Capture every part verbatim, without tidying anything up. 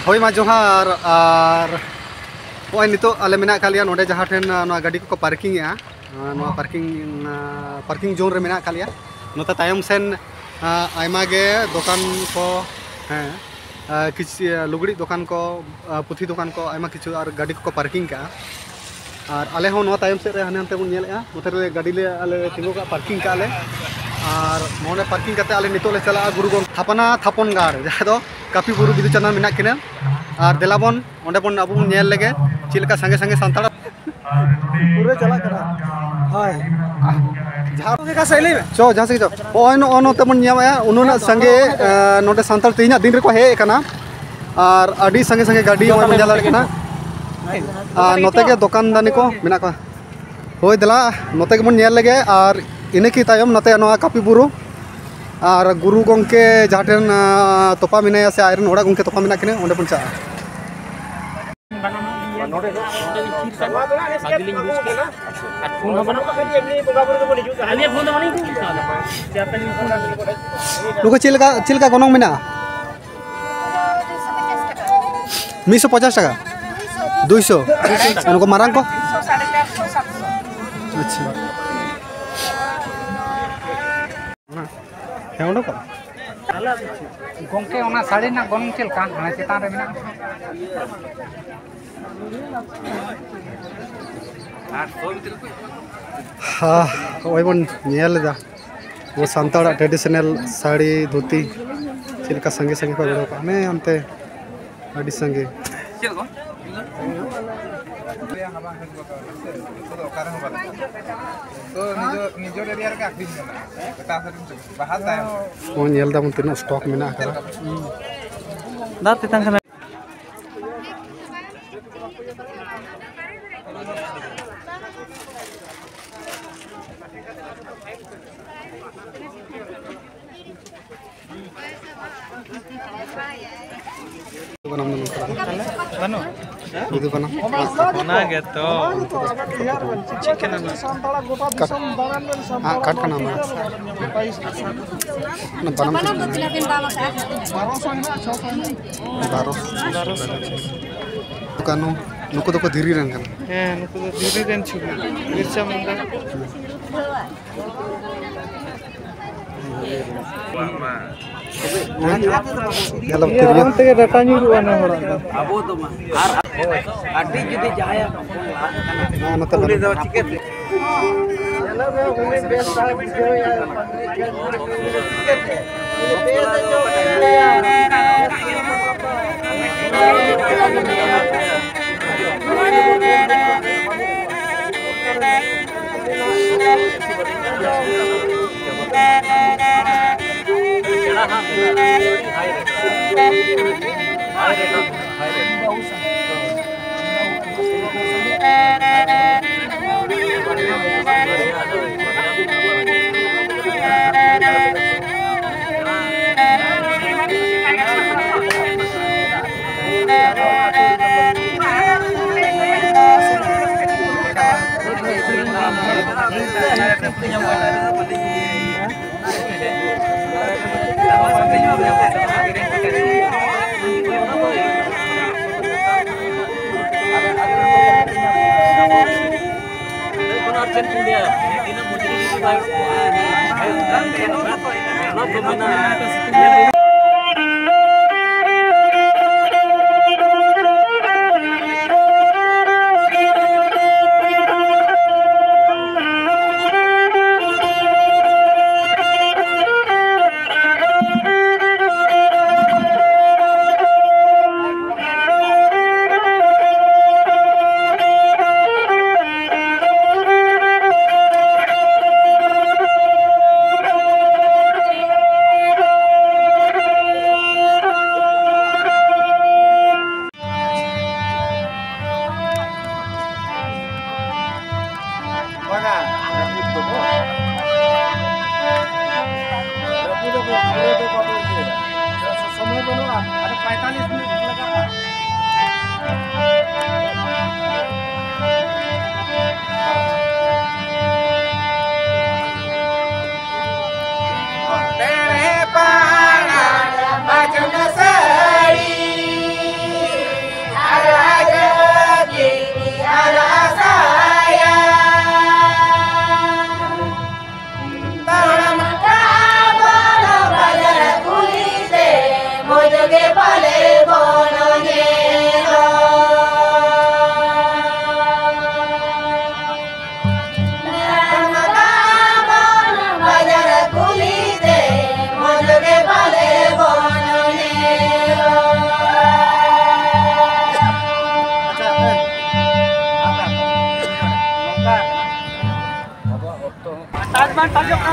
ᱦᱳᱭ ᱢᱟ ᱡᱚᱦᱟᱨ᱾ ᱟᱨ ᱱᱚᱜᱼᱚᱭ ᱱᱤᱛᱚᱜ ᱟᱞᱮ ᱢᱮᱱᱟᱜ ᱟᱠᱟᱫ ᱞᱮᱭᱟ ᱱᱚᱰᱮ ᱡᱟᱦᱟᱸ ᱴᱷᱮᱱ, ᱟᱸ, ᱱᱚᱣᱟ ᱜᱟᱹᱰᱤ ᱠᱚᱠᱚ ᱯᱟᱨᱠᱤᱝ ᱮᱜᱼᱟ, ᱟᱸ, ᱱᱚᱣᱟ ᱯᱟᱨᱠᱤᱝ, ᱟᱸ, ᱯᱟᱨᱠᱤᱝ ᱡᱳᱱ ᱨᱮ ᱢᱮᱱᱟᱜ ᱟᱠᱟᱫ ᱞᱮᱭᱟ᱾ ᱱᱚᱛᱮ ᱛᱟᱭᱚᱢ ᱥᱮᱱ, ᱟᱸ, ᱟᱭᱢᱟ ᱜᱮ ᱫᱚᱠᱟᱱ ᱠᱚ, ᱦᱮᱸ, ᱟᱸ, ᱠᱤᱪᱷᱩ, ᱟᱸ, ᱞᱩᱜᱽᱲᱤᱡ ᱫᱚᱠᱟᱱ ᱠᱚ, ᱟᱸ, ᱯᱩᱛᱷᱤ ᱫᱚᱠᱟᱱ ᱠᱚ, ᱟᱭᱢᱟ ᱠᱤᱪᱷᱩ ᱟᱨ ᱜᱟᱹᱰᱤ ᱠᱚᱠᱚ ᱯᱟᱨᱠᱤᱝ ᱠᱟᱜᱼᱟ᱾ ᱟᱨ ᱟᱞᱮ ᱦᱚᱸ ᱱᱚᱣᱟ ᱛᱟᱭᱚᱢ ᱥᱮᱫ ᱨᱮ ᱦᱟᱱᱮ ᱦᱟᱱᱛᱮ ᱵᱚᱱ ᱧᱮᱞᱮᱫᱼᱟ, ᱱᱚᱛᱮ ᱨᱮ ᱜᱟᱹᱰᱤ ᱞᱮ, ᱟᱞᱮ ᱞᱮ ᱛᱤᱸᱜᱩ ᱠᱟᱜᱼᱟ, ᱯᱟᱨᱠᱤᱝ ᱠᱟᱜᱼᱟ ᱞᱮ᱾ ᱟᱨ ᱱᱚᱰᱮ ᱯᱟᱨᱠᱤᱝ ᱠᱟᱛᱮ ᱟᱞᱮ ᱱᱤᱛᱚᱜ ᱞᱮ ᱪᱟᱞᱟᱜᱼᱟ ᱜᱩᱨᱩ ᱜᱚᱢᱠᱮ ᱛᱷᱟᱯᱚᱱᱟ, ᱛᱷᱟᱯᱚᱱ ᱜᱟᱲ, ᱡᱟᱦᱟᱸ ᱫᱚ ᱠᱟᱹᱯᱤ ᱵᱩᱨᱩ ᱵᱤᱫᱩ ᱪᱟᱸᱫᱟᱱ ᱢᱮᱱᱟᱜ ᱠᱤᱱᱟᱹ᱾ ᱟᱨ ᱫᱮᱞᱟ ᱵᱚᱱ ᱚᱸᱰᱮ ᱵᱚᱱ, ᱟᱵᱚ ᱵᱚᱱ ᱧᱮᱞ ᱞᱮᱜᱮ ᱪᱮᱫ ᱞᱮᱠᱟ ᱥᱟᱸᱜᱮ ᱥᱟᱸᱜᱮ ᱥᱟᱱᱛᱟᱲ ᱯᱩᱨᱟᱹ ᱪᱟᱞᱟᱜ ᱠᱟᱱᱟ᱾ ᱦᱳᱭ, ᱡᱟᱦᱟᱸ ᱠᱚᱜᱮ ᱠᱟ ᱥᱮᱫ ᱞᱟᱹᱭ ᱢᱮ᱾ ᱪᱚ, ᱡᱟᱦᱟᱸ ᱥᱮᱫ ᱜᱮ ᱪᱚ᱾ ᱱᱚᱜᱼᱚᱭ ᱱᱚᱜᱼᱚ ᱱᱚᱛᱮ ᱵᱚᱱ ᱧᱟᱢᱮᱜᱼᱟ, ᱩᱱᱟᱹᱜ ᱥᱟᱸᱜᱮ, ᱮ, ᱱᱚᱰᱮ ᱥᱟᱱᱛᱟᱲ ᱛᱮᱦᱮᱧᱟᱜ ᱫᱤᱱ ᱨᱮᱠᱚ ᱦᱮᱡ ᱟᱠᱟᱱᱟ᱾ ᱟᱨ ᱟᱹᱰᱤ ᱥᱟᱸᱜᱮ ᱥᱟᱸᱜᱮ ᱜᱟᱹᱰᱤ ᱱᱚᱜᱼᱚᱭ ᱵᱚᱱ ᱧᱮᱞ ᱫᱟᱲᱮᱭᱟᱜ ᱠᱟᱱᱟ᱾ ᱟᱨ ᱱᱚᱛᱮ ᱜᱮ ᱫᱚᱠᱟᱱ ᱫᱟᱹᱱᱤ ᱠᱚ ᱢᱮᱱᱟᱜ ᱠᱚᱣᱟ᱾ ᱦᱳᱭ, ᱫᱮᱞᱟ, ᱱᱚᱛᱮ ᱜᱮᱵᱚᱱ ᱧᱮᱞ ᱞᱮᱜᱮ᱾ ᱟᱨ ᱤᱱᱟᱹ ᱠᱤ ᱛᱟᱭᱚᱢ ᱱᱚᱛᱮ ᱱᱚᱣᱟ ᱠᱟᱹᱯᱤ ᱵᱩᱨᱩ ᱟᱨ ᱜᱩᱨᱩ ᱜᱚᱢᱠᱮ ᱡᱟᱦᱟᱸ ᱴᱷᱮᱱ, ᱟᱸ, ᱛᱚᱯᱟ ᱢᱮᱱᱟᱭᱟ ᱥᱮ ᱟᱡ ᱨᱮᱱ ᱚᱲᱟᱜ ᱜᱚᱢᱠᱮ ᱛᱚᱯᱟ ᱢᱮᱱᱟᱜ ᱠᱤᱱᱟᱹ, ᱚᱸᱰᱮ ᱵᱚᱱ ᱪᱟᱞᱟᱜᱼᱟ᱾ ᱱᱚᱰᱮ ᱜᱮ ᱛᱷᱤᱨ ᱠᱟᱱᱟ, ᱵᱷᱟᱜᱮ ᱞᱤᱧ ᱵᱩᱡᱽ ᱠᱮᱫᱟ᱾ ᱟᱨ ᱯᱷᱳᱱ ᱦᱚᱸ ᱵᱟᱹᱱᱩᱜ ᱛᱟᱹᱞᱤᱧᱟ᱾ ᱟᱹᱞᱤᱧᱟᱜ ᱯᱷᱳᱱ ᱫᱚ ᱵᱟᱹᱞᱤᱧ ᱛᱩᱫ ᱠᱟᱣᱫᱟ᱾ ᱱᱩᱠᱩ ᱪᱮᱫ ᱞᱮᱠᱟ, ᱪᱮᱫ ᱞᱮᱠᱟ ᱜᱚᱱᱚᱝ ᱢᱮᱱᱟᱜᱼᱟ? ᱢᱤᱫᱥᱚ ᱯᱚᱪᱟᱥ ᱴᱟᱠᱟ, ᱫᱩᱭᱥᱚ᱾ ᱱᱩᱠᱩ ᱢᱟᱨᱟᱝ ᱠᱚ? ᱟᱪᱪᱷᱟ᱾ ᱦᱮᱸ, ᱚᱸᱰᱮ ᱠᱚ᱾ ᱜᱚᱢᱠᱮ, ᱚᱱᱟ ᱥᱟᱹᱲᱤ ᱨᱮᱱᱟᱜ ᱜᱚᱱᱚᱝ ᱪᱮᱫ ᱞᱮᱠᱟ? ᱦᱟᱱᱟ ᱪᱮᱛᱟᱱ ᱨᱮ ᱢᱮᱱᱟᱜᱼᱟ᱾ ᱦᱮᱸ, ᱱᱚᱜᱼᱚᱭ ᱵᱚᱱ ᱧᱮᱞ ᱮᱫᱟ ᱟᱵᱚ ᱥᱟᱱᱛᱟᱲᱟᱜ traditional ᱥᱟᱹᱲᱤ, ᱫᱷᱩᱛᱤ ᱪᱮᱫ ᱞᱮᱠᱟ ᱥᱟᱸᱜᱮ ᱥᱟᱸᱜᱮ ᱠᱚ ᱮᱲᱮ ᱠᱟᱜᱼᱟ᱾ ᱦᱟᱱᱮ ᱚᱱᱛᱮ ᱟᱹᱰᱤ ᱥᱟᱸᱜᱮ᱾ ᱛᱚ ᱱᱤᱡᱚ-, ᱱᱤᱡᱚᱨ ᱮᱨᱤᱭᱟ ᱨᱮᱜᱮ ᱟᱹᱠᱷᱨᱤᱧ ᱢᱮᱱᱟᱜᱼᱟ, ᱮᱴᱟᱜ ᱥᱮᱫ ᱨᱮᱱ ᱵᱟᱦᱟ ᱛᱟᱭᱚᱢ᱾ ᱱᱚᱜᱼᱚᱭ ᱧᱮᱞ ᱫᱟᱵᱚᱱ ᱛᱤᱱᱟᱹᱜ stock ᱢᱮᱱᱟᱜ ᱟᱠᱟᱫᱟ᱾ ᱫᱟᱜ ᱛᱮᱛᱟᱝ ᱠᱟᱱᱟ᱾ ᱵᱟᱱᱟᱢ ᱫᱚ ᱱᱚᱝᱠᱟ᱾ ᱵᱟᱹᱱᱩᱜ? ᱡᱩᱫᱤ ᱵᱟᱱᱟᱢ᱾ ᱚᱱᱟ ᱜᱮᱛᱚ᱾ ᱪᱮᱫ ᱠᱟᱱᱟ ᱱᱚᱣᱟ? ᱠᱟᱴ᱾ ᱦᱮᱸ, ᱠᱟᱴ ᱠᱟᱱᱟ ᱚᱱᱟ᱾ ᱚᱱᱟ ᱵᱟᱱᱟᱢ ᱴᱷᱤᱠ ᱜᱮᱭᱟ᱾ ᱵᱟᱨᱚ᱾ ᱱᱩᱠᱩ ᱫᱚᱠᱚ ᱫᱷᱤᱨᱤ ᱨᱮᱱ ᱠᱟᱱᱟ᱾ ᱦᱮᱸ, ᱱᱩᱠᱩ ᱫᱚ ᱫᱷᱤᱨᱤ ᱨᱮᱱ ᱪᱷᱚᱵᱤ᱾ ᱵᱤᱨᱥᱟ ᱢᱩᱱᱰᱟ᱾ ᱧᱮᱞᱟᱢ ᱛᱤᱨᱭᱳ᱾ ᱚᱱᱟ ᱛᱮᱜᱮ ᱰᱟᱴᱟ ᱧᱩᱨᱩᱜᱼᱟ ᱱᱚᱣᱟ ᱦᱚᱲᱟᱜ ᱫᱚ᱾ ᱟᱵᱚ ᱫᱚ ᱵᱟᱝ᱾ ᱟᱨ ᱟᱹᱰᱤ ᱡᱩᱫᱤ ᱡᱟᱦᱟᱸᱭᱟᱜ ᱦᱚᱯᱚᱱ ᱞᱟᱦᱟᱜ ᱠᱟᱱᱟ, ᱦᱮᱸ, ᱱᱚᱛᱮ ᱩᱱᱤ ᱫᱚ ᱪᱤᱠᱟᱹᱛᱮ? ᱧᱮᱞᱚᱜ ᱢᱮ, ᱩᱱᱤ ᱵᱮᱥ ᱫᱷᱟᱨᱟ ᱵᱩᱡᱷᱟᱹᱣᱮᱭᱟ᱾ ᱪᱤᱠᱟᱹᱛᱮ? ᱩᱱᱤ ᱵᱮᱥ ᱧᱚᱜ ᱵᱩᱡᱷᱟᱹᱣᱮᱭᱟ᱾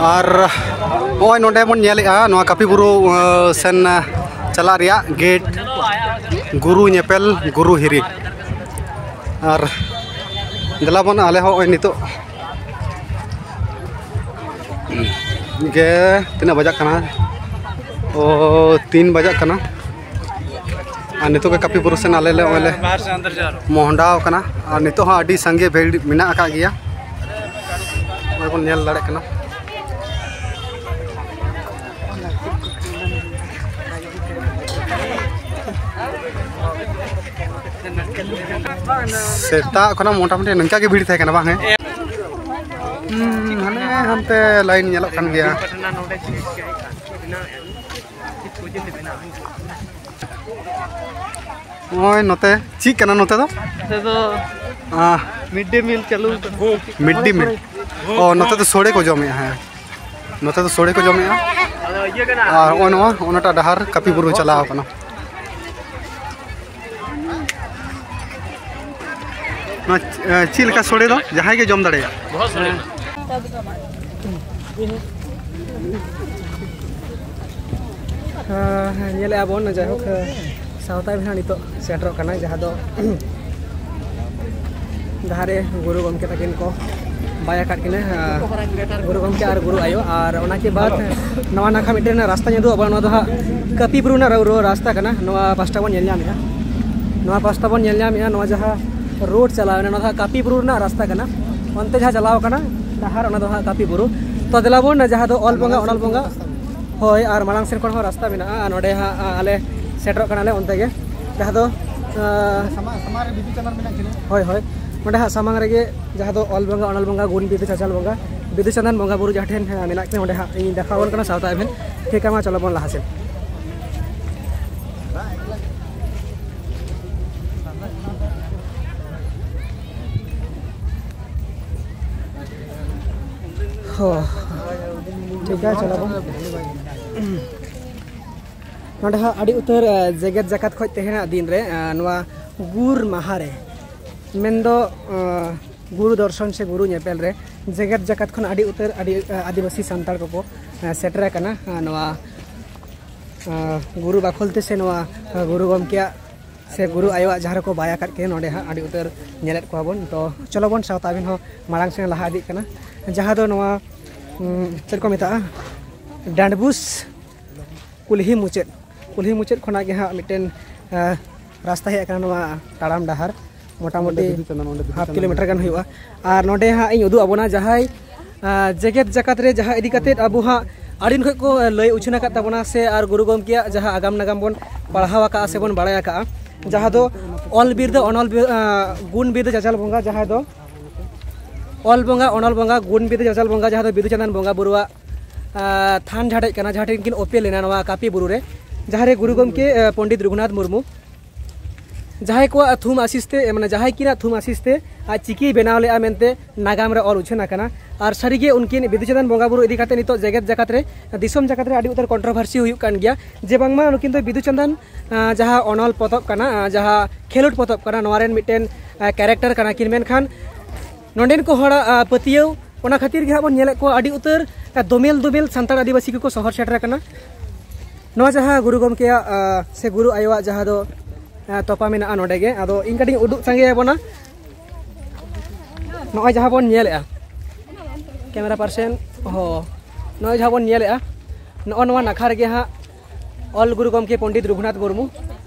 ᱟᱨ ᱱᱚᱜᱼᱚᱭ ᱱᱚᱰᱮ ᱵᱚᱱ ᱧᱮᱞᱮᱜᱼᱟ, ᱱᱚᱣᱟ ᱠᱟᱹᱯᱤ ᱵᱩᱨᱩ ᱟᱸ, ᱥᱮᱱ ᱟᱸ, ᱪᱟᱞᱟᱜ ᱨᱮᱭᱟᱜ ᱜᱮᱴ, ᱜᱩᱨᱩ ᱧᱮᱯᱮᱞ ᱜᱩᱨᱩ ᱦᱤᱨᱤ᱾ ᱟᱨ ᱫᱮᱞᱟ ᱵᱚᱱ, ᱟᱞᱮ ᱦᱚᱸ ᱱᱚᱜᱼᱚᱭ ᱱᱤᱛᱚᱜ ᱜᱮ ᱛᱤᱱᱟᱹᱜ ᱵᱟᱡᱟᱜ ᱠᱟᱱᱟ? ᱳ, ᱛᱤᱱ ᱵᱟᱡᱟᱜ ᱠᱟᱱᱟ᱾ ᱟᱨ ᱱᱤᱛᱚᱜ ᱜᱮ ᱠᱟᱹᱯᱤ ᱵᱩᱨᱩ ᱥᱮᱱ ᱟᱞᱮ ᱞᱮ ᱱᱚᱜᱼᱚᱭ ᱞᱮ ᱢᱚᱦᱰᱟᱣ ᱠᱟᱱᱟ᱾ ᱟᱨ ᱱᱤᱛᱚᱜ ᱦᱚᱸ ᱟᱹᱰᱤ ᱥᱟᱸᱜᱮ ᱵᱷᱤᱲ ᱢᱮᱱᱟᱜ ᱟᱠᱟᱫ ᱜᱮᱭᱟ, ᱱᱚᱜᱼᱚᱭ ᱵᱚᱱ ᱧᱮᱞ ᱫᱟᱲᱮᱭᱟᱜ ᱠᱟᱱᱟ᱾ ᱥᱮᱛᱟᱜ ᱠᱷᱚᱱᱟᱜ ᱢᱚᱴᱟᱢᱩᱴᱤ ᱱᱚᱝᱠᱟ ᱜᱮ ᱵᱷᱤᱲ ᱛᱟᱦᱮᱸ ᱠᱟᱱᱟ, ᱵᱟᱝ ᱦᱮᱸ? ᱦᱩᱸ, ᱦᱟᱱᱮ ᱦᱟᱱᱛᱮ ᱞᱟᱭᱤᱱ ᱧᱮᱞᱚᱜ ᱠᱟᱱ ᱜᱮᱭᱟ᱾ ᱱᱚᱜᱼᱚᱭ ᱱᱚᱛᱮ ᱪᱮᱫ ᱠᱟᱱᱟ ᱱᱚᱛᱮ ᱫᱚ? ᱱᱚᱛᱮ ᱫᱚ ᱢᱤᱰ ᱰᱮ ᱢᱤᱞ ᱪᱟᱹᱞᱩ ᱠᱟᱱᱟ᱾ ᱢᱤᱰ ᱰᱮ ᱢᱤᱞ᱾ ᱚ, ᱱᱚᱛᱮ ᱫᱚ ᱥᱳᱲᱮ ᱠᱚ ᱡᱚᱢᱮᱫᱼᱟ᱾ ᱦᱮᱸ, ᱱᱚᱛᱮ ᱫᱚ ᱥᱳᱲᱮ ᱠᱚ ᱡᱚᱢᱮᱫᱼᱟ᱾ ᱟᱨ ᱱᱚᱜᱼᱚᱭ ᱱᱚᱣᱟ ᱚᱱᱟᱴᱟᱜ ᱰᱟᱦᱟᱨ ᱠᱟᱹᱯᱤ ᱵᱩᱨᱩ ᱪᱟᱞᱟᱣ ᱠᱟᱱᱟ᱾ ᱱᱚᱣᱟ ᱪᱮᱫ ᱞᱮᱠᱟ ᱥᱳᱲᱮ ᱫᱚ ᱡᱟᱦᱟᱸᱭ ᱜᱮ ᱡᱚᱢ ᱫᱟᱲᱮᱭᱟᱜᱼᱟ? ᱦᱮᱸ, ᱧᱮᱞᱮᱫᱼᱟ ᱵᱚᱱ, ᱡᱟᱭᱦᱳᱠ, ᱥᱟᱶᱛᱟ ᱨᱮ ᱱᱤᱛᱚᱜ ᱥᱮᱴᱮᱨᱚᱜ ᱠᱟᱱᱟ, ᱡᱟᱦᱟᱸ ᱫᱚ ᱡᱟᱦᱟᱸ ᱨᱮ ᱜᱩᱨᱩ ᱜᱚᱢᱠᱮ ᱛᱟᱹᱠᱤᱱ ᱠᱚ ᱵᱟᱭ ᱟᱠᱟᱫ ᱠᱤᱱᱟ, ᱜᱩᱨᱩ ᱜᱚᱢᱠᱮ ᱟᱨ ᱜᱩᱨᱩ ᱟᱭᱳ᱾ ᱟᱨ ᱚᱱᱟ ᱠᱮ ᱵᱟᱫ ᱱᱚᱣᱟ ᱱᱟᱠᱷᱟ ᱢᱤᱫᱴᱮᱱ ᱨᱟᱥᱛᱟ ᱧᱮᱞ ᱩᱫᱩᱜ ᱟᱵᱚᱱᱟ, ᱱᱚᱣᱟ ᱫᱚ ᱦᱟᱸᱜ ᱠᱟᱹᱯᱤ ᱵᱩᱨᱩ ᱨᱮᱱᱟᱜ ᱨᱳ-, ᱨᱳ-, ᱨᱟᱥᱛᱟ ᱠᱟᱱᱟ᱾ ᱱᱚᱣᱟ ᱯᱟᱥᱴᱟ ᱵᱚᱱ ᱧᱮᱞ ᱧᱟᱢᱮᱫᱼᱟ, ᱱᱚᱣᱟ ᱯᱟᱥᱴᱟ ᱵᱚᱱ ᱧᱮᱞ ᱧᱟᱢᱮᱫᱼᱟ, ᱱᱚᱣᱟ ᱡᱟᱦᱟᱸ ᱨᱳᱰ ᱪᱟᱞᱟᱣ ᱮᱱᱟ, ᱱᱚᱣᱟ ᱫᱚ ᱦᱟᱸᱜ ᱠᱟᱹᱯᱤ ᱵᱩᱨᱩ ᱨᱮᱱᱟᱜ ᱨᱟᱥᱛᱟ ᱠᱟᱱᱟ᱾ ᱚᱱᱛᱮ ᱡᱟᱦᱟᱸ ᱪᱟᱞᱟᱣ ᱠᱟᱱᱟ ᱰᱟᱦᱟᱨ, ᱚᱱᱟ ᱫᱚ ᱦᱟᱸᱜ ᱠᱟᱹᱯᱤ ᱵᱩᱨᱩ᱾ ᱛᱚ ᱫᱮᱞᱟ ᱵᱚᱱ, ᱡᱟᱦᱟᱸ ᱫᱚ ᱚᱞ ᱵᱚᱸᱜᱟ, ᱚᱱᱚᱞ ᱵᱚᱸᱜᱟ, ᱦᱳᱭ, ᱟᱨ ᱢᱟᱲᱟᱝ ᱥᱮᱱ ᱠᱷᱚᱱ ᱦᱚᱸ ᱨᱟᱥᱛᱟ ᱢᱮᱱᱟᱜᱼᱟ᱾ ᱟᱨ ᱱᱚᱰᱮ ᱦᱟᱸᱜ ᱟᱞᱮ ᱥᱮᱴᱮᱨᱚᱜ ᱠᱟᱱᱟᱞᱮ ᱚᱱᱛᱮ ᱜᱮ, ᱡᱟᱦᱟᱸ ᱫᱚ, ᱟᱸ, ᱥᱟᱢᱟᱝ, ᱥᱟᱢᱟᱝ ᱨᱮ ᱵᱤᱫᱩ ᱪᱟᱸᱫᱟᱱ ᱢᱮᱱᱟᱜ ᱠᱤᱱᱟ᱾ ᱦᱳᱭ, ᱦᱳᱭ, ᱱᱚᱰᱮ ᱦᱟᱸᱜ ᱥᱟᱢᱟᱝ ᱨᱮᱜᱮ ᱡᱟᱦᱟᱸ ᱫᱚ ᱚᱞ ᱵᱚᱸᱜᱟ, ᱚᱱᱚᱞ ᱵᱚᱸᱜᱟ, ᱜᱩᱱ ᱵᱤᱫᱩ ᱪᱟᱪᱟᱞ ᱵᱚᱸᱜᱟ, ᱵᱤᱫᱩ ᱪᱟᱸᱫᱟᱱ ᱵᱚᱸᱜᱟ ᱵᱩᱨᱩ ᱡᱟᱦᱟᱸ ᱴᱷᱮᱱ, ᱦᱮᱸ, ᱢᱮᱱᱟᱜ ᱠᱤᱱᱟ, ᱚᱸᱰᱮ ᱦᱟᱸᱜ ᱤᱧ ᱫᱮᱠᱷᱟᱣ ᱟᱵᱚᱱ ᱠᱟᱱᱟ ᱥᱟᱶᱛᱟ ᱮᱵᱷᱮᱱ᱾ ᱴᱷᱤᱠ ᱜᱮᱭᱟ, ᱢᱟ ᱪᱚᱞᱚ ᱵᱚᱱ ᱞᱟᱦᱟ ᱥᱮᱫ᱾ ᱦᱚᱸ, ᱴᱷᱤᱠ ᱜᱮᱭᱟ, ᱪᱚᱞᱚ ᱵᱚᱱ᱾ ᱱᱚᱰᱮ ᱦᱟᱸᱜ ᱟᱹᱰᱤ ᱩᱛᱟᱹᱨ, ᱮ, ᱡᱮᱜᱮᱛ ᱡᱟᱠᱟᱛ ᱠᱷᱚᱱ ᱛᱮᱦᱮᱧᱟᱜ ᱫᱤᱱ ᱨᱮ, ᱮ, ᱱᱚᱣᱟ ᱜᱩᱨ ᱢᱟᱦᱟ ᱨᱮ, ᱢᱮᱱᱫᱚ, ᱮ, ᱜᱩᱨᱩ ᱫᱚᱨᱥᱚᱱ ᱥᱮ ᱜᱩᱨᱩ ᱧᱮᱯᱮᱞ ᱨᱮ ᱡᱮᱜᱮᱛ ᱡᱟᱠᱟᱛ ᱠᱷᱚᱱ ᱟᱹᱰᱤ ᱩᱛᱟᱹᱨ ᱟᱹᱰᱤ, ᱟᱹ, ᱟᱹᱫᱤᱵᱟᱹᱥᱤ ᱥᱟᱱᱛᱟᱲ ᱠᱚᱠᱚ, ᱟᱹ, ᱥᱮᱴᱮᱨ ᱟᱠᱟᱱᱟ, ᱟᱹ, ᱱᱚᱣᱟ, ᱟᱹ, ᱜᱩᱨᱩ ᱵᱟᱠᱷᱳᱞ ᱛᱮ ᱥᱮ ᱱᱚᱣᱟ, ᱟᱹ, ᱜᱩᱨᱩ ᱜᱚᱢᱠᱮᱭᱟᱜ ᱥᱮ ᱜᱩᱨᱩ ᱟᱭᱳᱣᱟᱜ ᱡᱟᱦᱟᱸ ᱨᱮᱠᱚ ᱵᱟᱭ ᱟᱠᱟᱫ ᱠᱤᱱᱟ, ᱱᱚᱰᱮ ᱦᱟᱸᱜ ᱟᱹᱰᱤ ᱩᱛᱟᱹᱨ ᱧᱮᱞᱮᱫ ᱠᱚᱣᱟ ᱵᱚᱱ᱾ ᱛᱚ ᱪᱚᱞᱚ ᱵᱚᱱ ᱥᱟᱶᱛᱟ ᱟᱹᱵᱤᱱ ᱦᱚᱸ ᱢᱟᱲᱟᱝ ᱥᱮᱱ ᱞᱟᱦᱟ ᱤᱫᱤᱜ ᱠᱟᱱᱟ, ᱡᱟᱦᱟᱸ ᱫᱚ ᱱᱚᱣᱟ, ᱩᱸ, ᱪᱮᱫ ᱠᱚ ᱢᱮᱛᱟᱜᱼᱟ, ᱰᱟᱸᱰᱵᱩᱥ ᱠᱩᱞᱦᱤ ᱢᱩᱪᱟᱹᱫ, ᱠᱩᱞᱦᱤ ᱢᱩᱪᱟᱹᱫ ᱠᱷᱚᱱᱟᱜ ᱜᱮ ᱦᱟᱸᱜ ᱢᱤᱫᱴᱮᱱ, ᱟᱹ, ᱨᱟᱥᱛᱟ ᱦᱮᱡ ᱟᱠᱟᱱᱟ ᱱᱚᱣᱟ ᱛᱟᱲᱟᱢ ᱰᱟᱦᱟᱨ, ᱢᱚᱴᱟᱢᱩᱴᱤ ᱚᱸᱰᱮ ᱵᱤᱫᱩ ᱪᱟᱸᱫᱟᱱ, ᱚᱸᱰᱮ ᱵᱤᱫᱩ ᱦᱟᱯ ᱪᱟᱸᱫᱟᱱ ᱠᱤᱞᱳᱢᱤᱴᱟᱨ ᱜᱟᱱ ᱦᱩᱭᱩᱜᱼᱟ᱾ ᱟᱨ ᱱᱚᱰᱮ ᱦᱟᱸᱜ ᱤᱧ ᱩᱫᱩᱜ ᱟᱵᱚᱱᱟ ᱡᱟᱦᱟᱸᱭ, ᱟᱹ, ᱡᱮᱜᱮᱛ ᱡᱟᱠᱟᱛ ᱨᱮ ᱡᱟᱦᱟᱸ ᱤᱫᱤ ᱠᱟᱛᱮᱫ ᱟᱵᱚ ᱦᱟᱸᱜ ᱟᱹᱰᱤ ᱫᱤᱱ ᱠᱷᱚᱱ ᱠᱚ, ᱟᱹ, ᱞᱟᱹᱭ ᱩᱪᱷᱟᱹᱱ ᱟᱠᱟᱫ ᱛᱟᱵᱚᱱᱟ ᱥᱮ ᱟᱨ ᱜᱩᱨᱩ ᱜᱚᱢᱠᱮᱭᱟᱜ ᱡᱟᱦᱟᱸ ᱟᱜᱟᱢ ᱱᱟᱜᱟᱢ ᱵᱚᱱ ᱯᱟᱲᱦᱟᱣ ᱟᱠᱟᱫᱼᱟ ᱥᱮ ᱵᱚᱱ ᱵᱟᱲᱟᱭ ᱟᱠᱟᱫᱼᱟ, ᱡᱟᱦᱟᱸ ᱫᱚ ᱚᱞ ᱵᱤᱨ ᱫᱚ ᱚᱱᱚᱞ ᱵᱤᱨ, ᱟᱹ, ᱜᱩᱱ ᱵᱤᱨ ᱫᱚ ᱪᱟᱪᱟᱞ ᱵᱚᱸᱜᱟ, ᱡᱟᱦᱟᱸᱭ ᱫᱚ ᱚᱞ ᱵᱚᱸᱜᱟ ᱚᱱᱚᱞ ᱵᱚᱸᱜᱟ ᱜᱩᱱ ᱵᱤᱨ ᱫᱚ ᱪᱟᱪᱟᱞ ᱵᱚᱸᱜᱟ, ᱡᱟᱦᱟᱸ ᱫᱚ ᱵᱤᱫᱩ ᱪᱟᱸᱫᱟᱱ ᱵᱚᱸᱜᱟ ᱵᱩᱨᱩᱣᱟᱜ, ᱟᱹ, ᱛᱷᱟᱱ ᱡᱟᱦᱟᱸ ᱴᱷᱮᱡ ᱠᱟᱱᱟ, ᱡᱟᱦᱟᱸ ᱴᱷᱮᱱ ᱠᱤᱱ ᱚᱯᱮᱞ ᱞᱮᱱᱟ ᱱᱚᱣᱟ ᱠᱟᱹᱯᱤ ᱵᱩᱨᱩ ᱨᱮ, ᱡᱟᱦᱟᱸ ᱨᱮ ᱜᱩᱨᱩ ᱜᱚᱢᱠᱮ, ᱟᱹ, ᱯᱚᱱᱰᱤᱛ ᱨᱚᱜᱷᱩᱱᱟᱛᱷ ᱢᱩᱨᱢᱩ ᱡᱟᱦᱟᱸᱭ ᱠᱚᱣᱟᱜ ᱛᱷᱩᱢ ᱟᱥᱤᱥ ᱛᱮ, ᱢᱟᱱᱮ ᱡᱟᱦᱟᱸᱭ ᱠᱤᱱᱟᱜ ᱛᱷᱩᱢ ᱟᱥᱤᱥ ᱛᱮ ᱟᱡ ᱪᱤᱠᱤᱭ ᱵᱮᱱᱟᱣ ᱞᱮᱫᱼᱟ ᱢᱮᱱᱛᱮ ᱱᱟᱜᱟᱢ ᱨᱮ ᱚᱞ ᱩᱪᱷᱟᱹᱱ ᱟᱠᱟᱱᱟ᱾ ᱟᱨ ᱥᱟᱹᱨᱤᱜᱮ ᱩᱱᱠᱤᱱ ᱵᱤᱫᱩ ᱪᱟᱸᱫᱟᱱ ᱵᱚᱸᱜᱟ ᱵᱩᱨᱩ ᱤᱫᱤ ᱠᱟᱛᱮ ᱱᱤᱛᱚᱜ ᱡᱮᱜᱮᱛ ᱡᱟᱠᱟᱛ ᱨᱮ, ᱫᱤᱥᱚᱢ ᱡᱟᱠᱟᱛ ᱨᱮ ᱟᱹᱰᱤ ᱩᱛᱟᱹᱨ ᱠᱚᱱᱴᱨᱳᱵᱷᱟᱨᱥᱤ ᱦᱩᱭᱩᱜ ᱠᱟᱱ ᱜᱮᱭᱟ, ᱡᱮ ᱵᱟᱝᱢᱟ ᱱᱩᱠᱤᱱ ᱫᱚ ᱵᱤᱫᱩ ᱪᱟᱸᱫᱟᱱ, ᱟᱸ, ᱡᱟᱦᱟᱸ ᱚᱱᱚᱞ ᱯᱚᱛᱚᱵ ᱠᱟᱱᱟ, ᱟᱸ, ᱡᱟᱦᱟᱸ ᱠᱷᱮᱞᱳᱰ ᱯᱚᱛᱚᱵ ᱠᱟᱱᱟ, ᱱᱚᱣᱟ ᱨᱮᱱ ᱢᱤᱫᱴᱮᱱ, ᱟᱸ, ᱠᱮᱨᱮᱠᱴᱟᱨ ᱠᱟᱱᱟ ᱠᱤᱱ, ᱢᱮᱱᱠᱷᱟᱱ ᱱᱚᱸᱰᱮᱱ ᱠᱚ ᱦᱚᱲᱟᱜ, ᱟᱸ, ᱯᱟᱹᱛᱭᱟᱹᱣ, ᱚᱱᱟ ᱠᱷᱟᱹᱛᱤᱨ ᱜᱮ ᱦᱟᱸᱜ ᱵᱚᱱ ᱧᱮᱞᱮᱫ ᱠᱚᱣᱟ ᱟᱹᱰᱤ ᱩᱛᱟᱹᱨ, ᱟᱸ, ᱫᱚᱢᱮᱞ ᱫᱚᱢᱮᱞ ᱥᱟᱱᱛᱟᱲ ᱟᱹᱫᱤᱵᱟᱹᱥᱤ ᱠᱚᱠᱚ ᱥᱚᱦᱚᱨ ᱥᱮᱴᱮᱨ ᱟᱠᱟᱱᱟ᱾ ᱱᱚᱣᱟ ᱡᱟᱦᱟᱸ ᱜᱩᱨᱩ ᱜᱚᱢᱠᱮᱭᱟᱜ, ᱟᱸ, ᱥᱮ ᱜᱩᱨᱩ ᱟᱭᱳᱣᱟᱜ ᱡᱟᱦᱟᱸ ᱫᱚ, ᱟᱸ, ᱛᱚᱯᱟ ᱢᱮᱱᱟᱜᱼᱟ ᱱᱚᱸᱰᱮ ᱜᱮ, ᱟᱫᱚ ᱤᱧ ᱠᱟᱹᱴᱤᱡ ᱤᱧ ᱩᱫᱩᱜ ᱥᱟᱸᱜᱮᱭᱟᱵᱚᱱᱟ᱾ ᱱᱚᱜᱼᱚᱭ ᱡᱟᱦᱟᱸ ᱵᱚᱱ ᱧᱮᱞᱮᱫᱼᱟ, ᱠᱮᱢᱮᱨᱟ ᱯᱟᱨᱥᱮᱱ, ᱦᱚᱸ, ᱱᱚᱜᱼᱚᱭ ᱡᱟᱦᱟᱸ ᱵᱚᱱ ᱧᱮᱞᱮᱫᱼᱟ, ᱱᱚᱜᱼᱚ ᱱᱚᱣᱟ ᱱᱟᱠᱷᱟ ᱨᱮᱜᱮ ᱦᱟᱸᱜ ᱚᱞ ᱜᱩᱨᱩ ᱜᱚᱢᱠᱮ ᱯᱚᱱᱰᱤᱛ ᱨᱚᱜᱷᱩᱱᱟᱛᱷ ᱢᱩᱨᱢᱩ,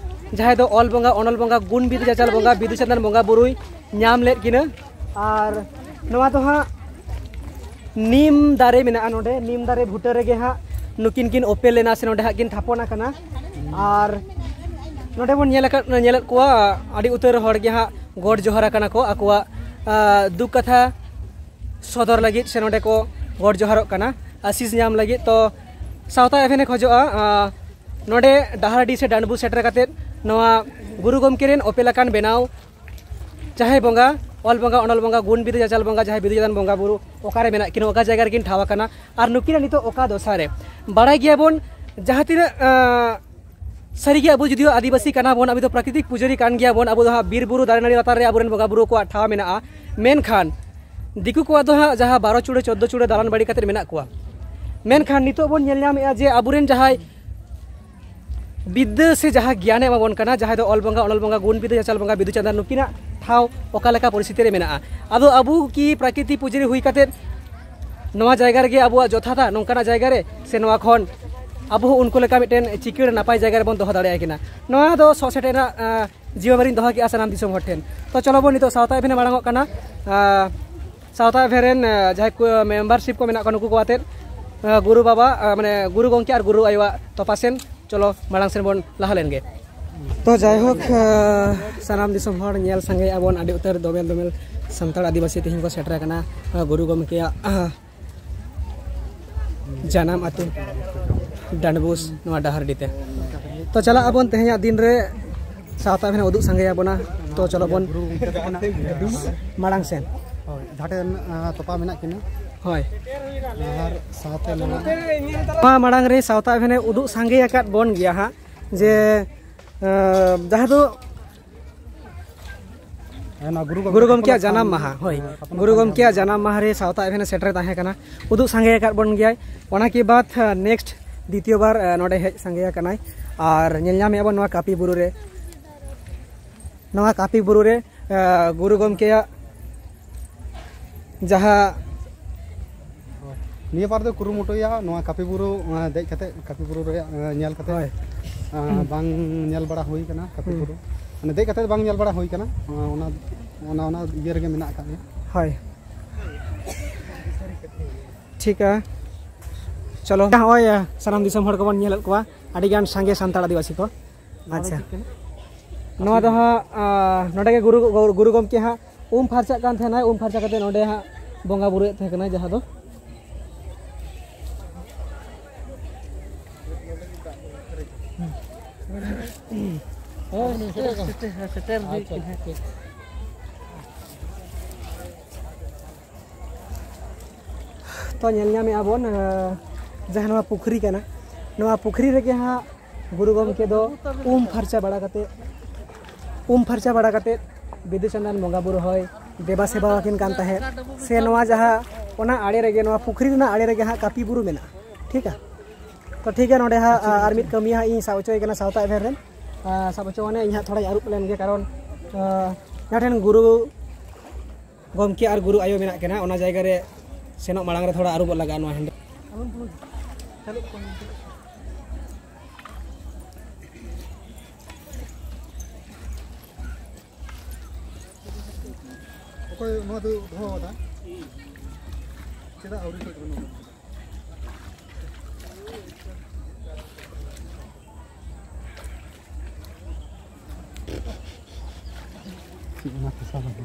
ᱡᱟᱦᱟᱸᱭ ᱫᱚ ᱚᱞ ᱵᱚᱸᱜᱟ, ᱚᱱᱚᱞ ᱵᱚᱸᱜᱟ, ᱜᱩᱱ ᱵᱤᱨ ᱪᱟᱪᱟᱞ ᱵᱚᱸᱜᱟ, ᱵᱤᱫᱩ ᱪᱟᱸᱫᱟᱱ ᱵᱚᱸᱜᱟ ᱵᱩᱨᱩᱭ ᱧᱟᱢ ᱞᱮᱫ ᱠᱤᱱᱟᱹ᱾ ᱟᱨ ᱱᱚᱣᱟ ᱫᱚ ᱦᱟᱸᱜ ᱱᱤᱢ ᱫᱟᱨᱮ ᱢᱮᱱᱟᱜᱼᱟ ᱱᱚᱰᱮ, ᱱᱤᱢ ᱫᱟᱨᱮ ᱵᱩᱴᱟᱹ ᱨᱮᱜᱮ ᱦᱟᱸᱜ ᱱᱩᱠᱤᱱ ᱠᱤᱱ ᱚᱯᱮᱞ ᱞᱮᱱᱟ ᱥᱮ ᱱᱚᱰᱮ ᱦᱟᱸᱜ ᱠᱤᱱ ᱛᱷᱟᱯᱚᱱ ᱟᱠᱟᱱᱟ᱾ ᱟᱨ ᱱᱚᱰᱮ ᱵᱚᱱ ᱧᱮᱞ ᱟᱠᱟᱫ, ᱧᱮᱞᱮᱫ ᱠᱚᱣᱟ ᱟᱹᱰᱤ ᱩᱛᱟᱹᱨ ᱦᱚᱲ ᱜᱮ ᱦᱟᱸᱜ ᱜᱚᱰ ᱡᱚᱦᱟᱨ ᱟᱠᱟᱱᱟ ᱠᱚ ᱟᱠᱚᱣᱟᱜ, ᱟᱸ, ᱫᱩᱠ ᱠᱟᱛᱷᱟ ᱥᱚᱫᱚᱨ ᱞᱟᱹᱜᱤᱫ ᱥᱮ ᱱᱚᱰᱮ ᱠᱚ ᱜᱚᱰ ᱡᱚᱦᱟᱨᱚᱜ ᱠᱟᱱᱟ ᱟᱥᱤᱥ ᱧᱟᱢ ᱞᱟᱹᱜᱤᱫ᱾ ᱛᱚ ᱥᱟᱶᱛᱟ ᱮᱵᱷᱮᱱᱮ ᱠᱷᱚᱡᱚᱜᱼᱟ, ᱟᱸ, ᱱᱚᱰᱮ ᱰᱟᱦᱟᱨᱰᱤ ᱥᱮ ᱰᱟᱸᱰᱵᱩ ᱥᱮᱴᱮᱨ ᱠᱟᱛᱮᱫ ᱱᱚᱣᱟ ᱜᱩᱨᱩ ᱜᱚᱢᱠᱮ ᱨᱮᱱ ᱚᱯᱮᱞ ᱟᱠᱟᱱ ᱵᱮᱱᱟᱣ ᱡᱟᱦᱟᱸᱭ ᱵᱚᱸᱜᱟ, ᱚᱞ ᱵᱚᱸᱜᱟ, ᱚᱱᱚᱞ ᱵᱚᱸᱜᱟ, ᱜᱩᱱ ᱵᱤᱨᱫᱟᱹ ᱪᱟᱪᱟᱞ ᱵᱚᱸᱜᱟ, ᱡᱟᱦᱟᱸᱭ ᱵᱤᱫᱩ ᱪᱟᱸᱫᱟᱱ ᱵᱚᱸᱜᱟ ᱵᱩᱨᱩ ᱚᱠᱟᱨᱮ ᱢᱮᱱᱟᱜ ᱠᱤᱱᱟ, ᱚᱠᱟ ᱡᱟᱭᱜᱟ ᱨᱮᱠᱤᱱ ᱴᱷᱟᱶ ᱟᱠᱟᱱᱟ, ᱟᱨ ᱱᱩᱠᱤᱱᱟᱜ ᱱᱤᱛᱚᱜ ᱚᱠᱟ ᱫᱚᱥᱟ ᱨᱮ? ᱵᱟᱲᱟᱭ ᱜᱮᱭᱟᱵᱚᱱ ᱡᱟᱦᱟᱸ ᱛᱤᱱᱟᱹᱜ, ᱟᱸ, ᱥᱟᱹᱨᱤᱜᱮ ᱟᱵᱚ ᱡᱩᱫᱤ ᱟᱹᱫᱤᱵᱟᱹᱥᱤ ᱠᱟᱱᱟ ᱵᱚᱱ, ᱟᱵᱚ ᱫᱚ ᱯᱨᱟᱠᱨᱤᱛᱤᱠ ᱯᱩᱡᱟᱹᱨᱤ ᱠᱟᱱ ᱜᱮᱭᱟ ᱵᱚᱱ, ᱟᱵᱚ ᱫᱚ ᱦᱟᱸᱜ ᱵᱤᱨ ᱵᱩᱨᱩ ᱫᱟᱨᱮ ᱱᱟᱹᱲᱤ ᱞᱟᱛᱟᱨ ᱨᱮ ᱟᱵᱚᱨᱮᱱ ᱵᱚᱸᱜᱟ ᱵᱩᱨᱩ ᱠᱚᱣᱟᱜ ᱴᱷᱟᱶ ᱢᱮᱱᱟᱜᱼᱟ᱾ ᱢᱮᱱᱠᱷᱟᱱ ᱫᱤᱠᱩ ᱠᱚᱣᱟᱜ ᱫᱚ ᱦᱟᱸᱜ ᱡᱟᱦᱟᱸ ᱵᱟᱨᱚ ᱪᱩᱲᱟᱹ ᱪᱳᱫᱽᱫᱳ ᱪᱩᱲᱟᱹ ᱫᱟᱞᱟᱱ ᱵᱟᱲᱤ ᱠᱟᱛᱮᱫ ᱢᱮᱱᱟᱜ ᱠᱚᱣᱟ᱾ ᱢᱮᱱᱠᱷᱟᱱ ᱱᱤᱛᱚᱜ ᱵᱚᱱ ᱧᱮᱞ ᱧᱟᱢᱮᱫᱼᱟ ᱡᱮ ᱟᱵᱚᱨᱮᱱ ᱡᱟᱦᱟᱸᱭ ᱵᱤᱫᱽᱫᱟᱹ ᱥᱮ ᱡᱟᱦᱟᱸ ᱜᱮᱭᱟᱱᱮ ᱮᱢᱟ ᱵᱚᱱ ᱠᱟᱱᱟ, ᱡᱟᱦᱟᱸᱭ ᱫᱚ ᱚᱞ ᱵᱚᱸᱜᱟ, ᱚᱱᱚᱞ ᱵᱚᱸᱜᱟ, ᱜᱩᱱ ᱵᱤᱫᱩ, ᱪᱟᱸᱪᱟᱞ ᱵᱚᱸᱜᱟ ᱵᱤᱫᱩ ᱪᱟᱸᱫᱟᱱ, ᱱᱩᱠᱤᱱᱟᱜ ᱴᱷᱟᱶ ᱚᱠᱟ ᱞᱮᱠᱟ ᱯᱚᱨᱤᱥᱛᱷᱤᱛᱤ ᱨᱮ ᱢᱮᱱᱟᱜᱼᱟ? ᱟᱫᱚ ᱟᱵᱚ ᱠᱤ ᱯᱨᱟᱠᱨᱤᱛᱤ ᱯᱩᱡᱟᱹᱨᱤ ᱦᱩᱭ ᱠᱟᱛᱮᱫ ᱱᱚᱣᱟ ᱡᱟᱭᱜᱟ ᱨᱮᱜᱮ ᱟᱵᱚᱣᱟᱜ ᱡᱚᱛᱷᱟᱛᱟ ᱱᱚᱝᱠᱟᱱᱟᱜ ᱡᱟᱭᱜᱟ ᱨᱮ, ᱥᱮ ᱱᱚᱣᱟ ᱠᱷᱚᱱ ᱟᱵᱚ ᱦᱚᱸ ᱩᱱᱠᱩ ᱞᱮᱠᱟ ᱢᱤᱫᱴᱮᱱ ᱪᱤᱠᱟᱹᱲ ᱱᱟᱯᱟᱭ ᱡᱟᱭᱜᱟ ᱨᱮᱵᱚᱱ ᱫᱚᱦᱚ ᱫᱟᱲᱮᱭᱟᱠᱤᱱᱟ? ᱱᱚᱣᱟ ᱫᱚ ᱥᱚᱜ ᱥᱮᱴᱮᱨ ᱨᱮᱱᱟᱜ, ᱟᱸ, ᱡᱤᱢᱟᱹ ᱵᱟᱨᱤᱧ ᱫᱚᱦᱚ ᱠᱮᱜᱼᱟ ᱥᱟᱱᱟᱢ ᱫᱤᱥᱚᱢ ᱦᱚᱲ ᱴᱷᱮᱱ᱾ ᱛᱚ ᱪᱚᱞᱚ ᱵᱚᱱ ᱱᱤᱛᱚᱜ ᱥᱟᱶᱛᱟ ᱮᱵᱷᱮᱱᱮ ᱢᱟᱲᱟᱝᱚᱜ ᱠᱟᱱᱟ᱾ ᱟᱸ, ᱥᱟᱶᱛᱟ ᱮᱵᱷᱮᱱ ᱨᱮᱱ, ᱟᱸ, ᱡᱟᱦᱟᱸᱭ ᱠᱚ ᱢᱮᱢᱵᱟᱨᱥᱤᱯ ᱠᱚ ᱢᱮᱱᱟᱜ ᱠᱚᱣᱟ, ᱱᱩᱠᱩ ᱠᱚ ᱟᱛᱮᱫ, ᱟᱸ, ᱜᱩᱨᱩ ᱵᱟᱵᱟ, ᱟᱸ, ᱢᱟᱱᱮ ᱜᱩᱨᱩ ᱜᱚᱢᱠᱮ ᱟᱨ ᱜᱩᱨᱩ ᱟᱭᱳᱣᱟᱜ ᱛᱚᱯᱟ ᱥᱮᱱ ᱪᱚᱞᱚ ᱢᱟᱲᱟᱝ ᱥᱮᱱ ᱵᱚᱱ ᱞᱟᱦᱟ ᱞᱮᱱ ᱜᱮ᱾ ᱛᱚ ᱡᱟᱭᱦᱳᱠ, ᱟᱸ, ᱥᱟᱱᱟᱢ ᱫᱤᱥᱚᱢ ᱦᱚᱲ ᱧᱮᱞ ᱥᱟᱸᱜᱮᱭᱮᱫᱼᱟ ᱵᱚᱱ, ᱟᱹᱰᱤ ᱩᱛᱟᱹᱨ ᱫᱚᱢᱮᱞ ᱫᱚᱢᱮᱞ ᱥᱟᱱᱛᱟᱲ ᱟᱹᱫᱤᱵᱟᱹᱥᱤ ᱛᱮᱦᱮᱧ ᱠᱚ ᱥᱮᱴᱮᱨ ᱟᱠᱟᱱᱟ, ᱟᱸ, ᱜᱩᱨᱩ ᱜᱚᱢᱠᱮᱭᱟᱜ, ᱟᱸ, ᱡᱟᱱᱟᱢ ᱟᱹᱛᱩ ᱰᱟᱸᱰᱵᱳᱥ, ᱱᱚᱣᱟ ᱰᱟᱦᱟᱨᱰᱤ ᱛᱮ᱾ ᱛᱚ ᱪᱟᱞᱟᱜ ᱟᱵᱚᱱ ᱛᱮᱦᱮᱧᱟᱜ ᱫᱤᱱ ᱨᱮ ᱥᱟᱶᱛᱟ ᱮᱵᱷᱮᱱᱮ ᱩᱫᱩᱜ ᱥᱟᱸᱜᱮᱭᱟᱵᱚᱱᱟ᱾ ᱛᱚ ᱪᱚᱞᱚ ᱵᱚᱱ ᱢᱟᱲᱟᱝ ᱥᱮᱱ᱾ ᱦᱳᱭ, ᱡᱟᱦᱟᱸ ᱴᱷᱮᱱ, ᱟᱸ, ᱛᱚᱯᱟ ᱢᱮᱱᱟᱜ ᱠᱤᱱᱟ᱾ ᱦᱳᱭ᱾ ᱟᱨ ᱥᱟᱶᱛᱮ ᱢᱮᱱᱟᱜ ᱱᱚᱣᱟ ᱢᱟᱲᱟᱝ ᱨᱮ ᱥᱟᱶᱛᱟ ᱮᱵᱷᱮᱱᱮ ᱩᱫᱩᱜ ᱥᱟᱸᱜᱮ ᱟᱠᱟᱫ ᱵᱚᱱ ᱜᱮᱭᱟ ᱦᱟᱸᱜ, ᱡᱮ, ᱟᱸ, ᱡᱟᱦᱟᱸ ᱫᱚ ᱦᱮᱸ, ᱱᱚᱣᱟ ᱜᱩᱨᱩ ᱜᱚᱢᱠᱮ ᱜᱩᱨᱩ ᱜᱚᱢᱠᱮᱭᱟᱜ ᱛᱟᱯᱚᱱ ᱡᱟᱱᱟᱢ ᱟᱠᱟᱱ, ᱢᱟᱦᱟ, ᱦᱳᱭ᱾ ᱦᱮᱸ, ᱛᱟᱯᱚᱱ ᱜᱩᱨᱩ ᱟᱠᱟᱱ ᱜᱚᱢᱠᱮᱭᱟᱜ ᱡᱟᱦᱟᱸ ᱡᱟᱱᱟᱢ ᱢᱟᱦᱟ ᱨᱮ ᱥᱟᱶᱛᱟ ᱮᱵᱷᱮᱱᱮ ᱥᱮᱴᱮᱨ ᱛᱟᱦᱮᱸ ᱠᱟᱱᱟ, ᱩᱫᱩᱜ ᱥᱟᱸᱜᱮ ᱟᱠᱟᱫ ᱵᱚᱱ ᱜᱮᱭᱟᱭ᱾ ᱚᱱᱟ ᱠᱤ ᱵᱟᱫ, ᱟᱸ, ᱱᱮᱠᱥᱴ ᱫᱤᱛᱤᱭᱚ ᱵᱟᱨ, ᱟᱸ, ᱱᱚᱰᱮ ᱦᱮᱡ ᱥᱟᱸᱜᱮ ᱟᱠᱟᱱᱟᱭ᱾ ᱟᱨ ᱧᱮᱞ ᱧᱟᱢᱮᱫᱼᱟ ᱵᱚᱱ ᱱᱚᱣᱟ ᱠᱟᱹᱯᱤ ᱵᱩᱨᱩ ᱨᱮ, ᱱᱚᱣᱟ ᱠᱟᱹᱯᱤ ᱵᱩᱨᱩ ᱨᱮ, ᱟᱸ, ᱜᱩᱨᱩ ᱜᱚᱢᱠᱮᱭᱟᱜ ᱡᱟᱦᱟᱸ ᱱᱤᱭᱟᱹ ᱵᱟᱨ ᱫᱚ ᱠᱩᱨᱩᱢᱩᱴᱩᱭᱟ ᱱᱚᱣᱟ ᱠᱟᱹᱯᱤ ᱵᱩᱨᱩ, ᱟᱸ, ᱫᱮᱡ ᱠᱟᱛᱮ, ᱠᱟᱹᱯᱤ ᱵᱩᱨᱩ ᱨᱮᱭᱟᱜ, ᱟᱸ, ᱧᱮᱞ ᱠᱟᱛᱮ, ᱦᱳᱭ᱾ ᱟᱸ, ᱵᱟᱝ ᱧᱮᱞ ᱵᱟᱲᱟ ᱦᱩᱭ ᱠᱟᱱᱟ ᱠᱟᱹᱯᱤ ᱦᱩᱸ᱾ ᱵᱩᱨᱩ, ᱢᱟᱱᱮ ᱫᱮᱡ ᱠᱟᱛᱮ ᱫᱚ ᱵᱟᱝ ᱧᱮᱞ ᱵᱟᱲᱟ ᱦᱩᱭ ᱠᱟᱱᱟ᱾ ᱟᱸ, ᱚᱱᱟ, ᱚᱱᱟ, ᱚᱱᱟ ᱤᱭᱟᱹ ᱨᱮᱜᱮ ᱢᱮᱱᱟᱜ ᱟᱠᱟᱫ ᱞᱮᱭᱟ᱾ ᱦᱳᱭ, ᱴᱷᱤᱠᱟ᱾ ᱪᱚᱞᱚ, ᱱᱚᱜᱼᱚᱭ, ᱟᱸ, ᱥᱟᱱᱟᱢ ᱫᱤᱥᱚᱢ ᱦᱚᱲ ᱠᱚᱵᱚᱱ ᱧᱮᱞᱮᱫ ᱠᱚᱣᱟ, ᱟᱹᱰᱤ ᱜᱟᱱ ᱥᱟᱸᱜᱮ ᱥᱟᱱᱛᱟᱲ ᱟᱹᱫᱤᱵᱟᱹᱥᱤ ᱠᱚ᱾ ᱱᱚᱣᱟ ᱫᱚ ᱟᱪᱪᱷᱟ᱾ ᱪᱮᱫ ᱠᱟᱱᱟ? ᱱᱚᱣᱟ ᱫᱚ ᱦᱟᱸᱜ, ᱟᱸ, ᱱᱚᱰᱮ ᱜᱮ ᱜᱩᱨᱩ, ᱜᱩᱨᱩ, ᱜᱩᱨᱩ ᱜᱚᱢᱠᱮ ᱦᱟᱸᱜ ᱩᱢ ᱯᱷᱟᱨᱪᱟᱜ ᱠᱟᱱ ᱛᱟᱦᱮᱱᱟᱭ, ᱩᱢ ᱯᱷᱟᱨᱪᱟ ᱠᱟᱛᱮ ᱱᱚᱰᱮ ᱦᱟᱸᱜ ᱵᱚᱸᱜᱟ ᱵᱩᱨᱩᱭᱮᱫ ᱛᱟᱦᱮᱸ ᱠᱟᱱᱟᱭ, ᱡᱟᱦᱟᱸ ᱫᱚ ᱦᱳᱭ, ᱥᱮᱴᱮᱨ, ᱥᱮᱴᱮᱨ, ᱥᱮᱴᱮᱨ ᱦᱩᱭ ᱟᱪᱪᱷᱟ, ᱠᱟᱱᱟ᱾ ᱴᱷᱤᱠ᱾ ᱛᱚ ᱧᱮᱞ ᱧᱟᱢᱮᱫᱼᱟ ᱵᱚᱱ, ᱟᱸ, ᱡᱟᱦᱟᱸ ᱱᱚᱣᱟ ᱯᱩᱠᱷᱨᱤ ᱠᱟᱱᱟ, ᱱᱚᱣᱟ ᱯᱩᱠᱷᱨᱤ ᱨᱮᱜᱮ ᱦᱟᱸᱜ ᱜᱩᱨᱩ ᱜᱚᱢᱠᱮ ᱫᱚ ᱩᱢ ᱯᱷᱟᱨᱪᱟ ᱵᱟᱲᱟ ᱠᱟᱛᱮ, ᱩᱢ ᱯᱷᱟᱨᱪᱟ ᱵᱟᱲᱟ ᱠᱟᱛᱮ ᱵᱤᱫᱩ ᱪᱟᱸᱫᱟᱱ ᱵᱚᱸᱜᱟ ᱵᱩᱨᱩ ᱦᱚᱭ ᱫᱮᱵᱟ ᱥᱮᱵᱟ ᱟᱹᱠᱤᱱ ᱠᱟᱱ ᱛᱟᱦᱮᱸᱫ, ᱥᱮ ᱱᱚᱣᱟ ᱡᱟᱦᱟᱸ ᱚᱱᱟ ᱟᱲᱮ ᱨᱮᱜᱮ, ᱱᱚᱣᱟ ᱯᱩᱠᱷᱨᱤ ᱨᱮᱱᱟᱜ ᱟᱲᱮ ᱨᱮᱜᱮ ᱦᱟᱸᱜ ᱠᱟᱹᱯᱤ ᱵᱩᱨᱩ ᱢᱮᱱᱟᱜᱼᱟ᱾ ᱴᱷᱤᱠᱟ? ᱛᱚ ᱴᱷᱤᱠ ᱜᱮᱭᱟ, ᱱᱚᱰᱮ ᱦᱟᱸᱜ ᱟᱨ ᱢᱤᱫ ᱠᱟᱹᱢᱤᱭᱟᱹ ᱦᱟᱸᱜ ᱤᱧ ᱥᱟᱵ ᱦᱚᱪᱚᱭᱮ ᱠᱟᱱᱟ ᱥᱟᱶᱛᱟ ᱮᱵᱷᱮᱱ ᱨᱮᱱ᱾ ᱥᱟᱵ ᱦᱚᱪᱚ ᱟᱹᱧ ᱦᱟᱸᱜ, ᱛᱷᱚᱲᱟᱧ ᱟᱹᱨᱩᱵ ᱞᱮᱱ ᱜᱮ, ᱠᱟᱨᱚᱱ ᱡᱟᱦᱟᱸ ᱴᱷᱮᱱ ᱜᱩᱨᱩ ᱜᱚᱢᱠᱮ ᱟᱨ ᱜᱩᱨᱩ ᱟᱭᱳ ᱢᱮᱱᱟᱜ ᱠᱤᱱᱟ, ᱚᱱᱟ ᱡᱟᱭᱜᱟ ᱨᱮ ᱥᱮᱱᱚᱜ ᱢᱟᱲᱟᱝ ᱨᱮ ᱛᱷᱚᱲᱟ ᱟᱹᱨᱩᱵᱚᱜ ᱞᱟᱜᱟᱜᱼᱟ ᱱᱚᱣᱟ ᱦᱮᱱᱰᱮᱞ᱾ ᱚᱠᱚᱭ ᱱᱚᱣᱟ ᱫᱚ ᱫᱚᱦᱚ ᱠᱟᱫᱟ? ᱪᱮᱫᱟᱜ ᱟᱹᱣᱨᱤ ᱠᱚ ᱵᱟᱹᱱᱩᱜᱼᱟ? ᱚᱱᱟ ᱯᱚᱭᱥᱟ ᱵᱟᱝ᱾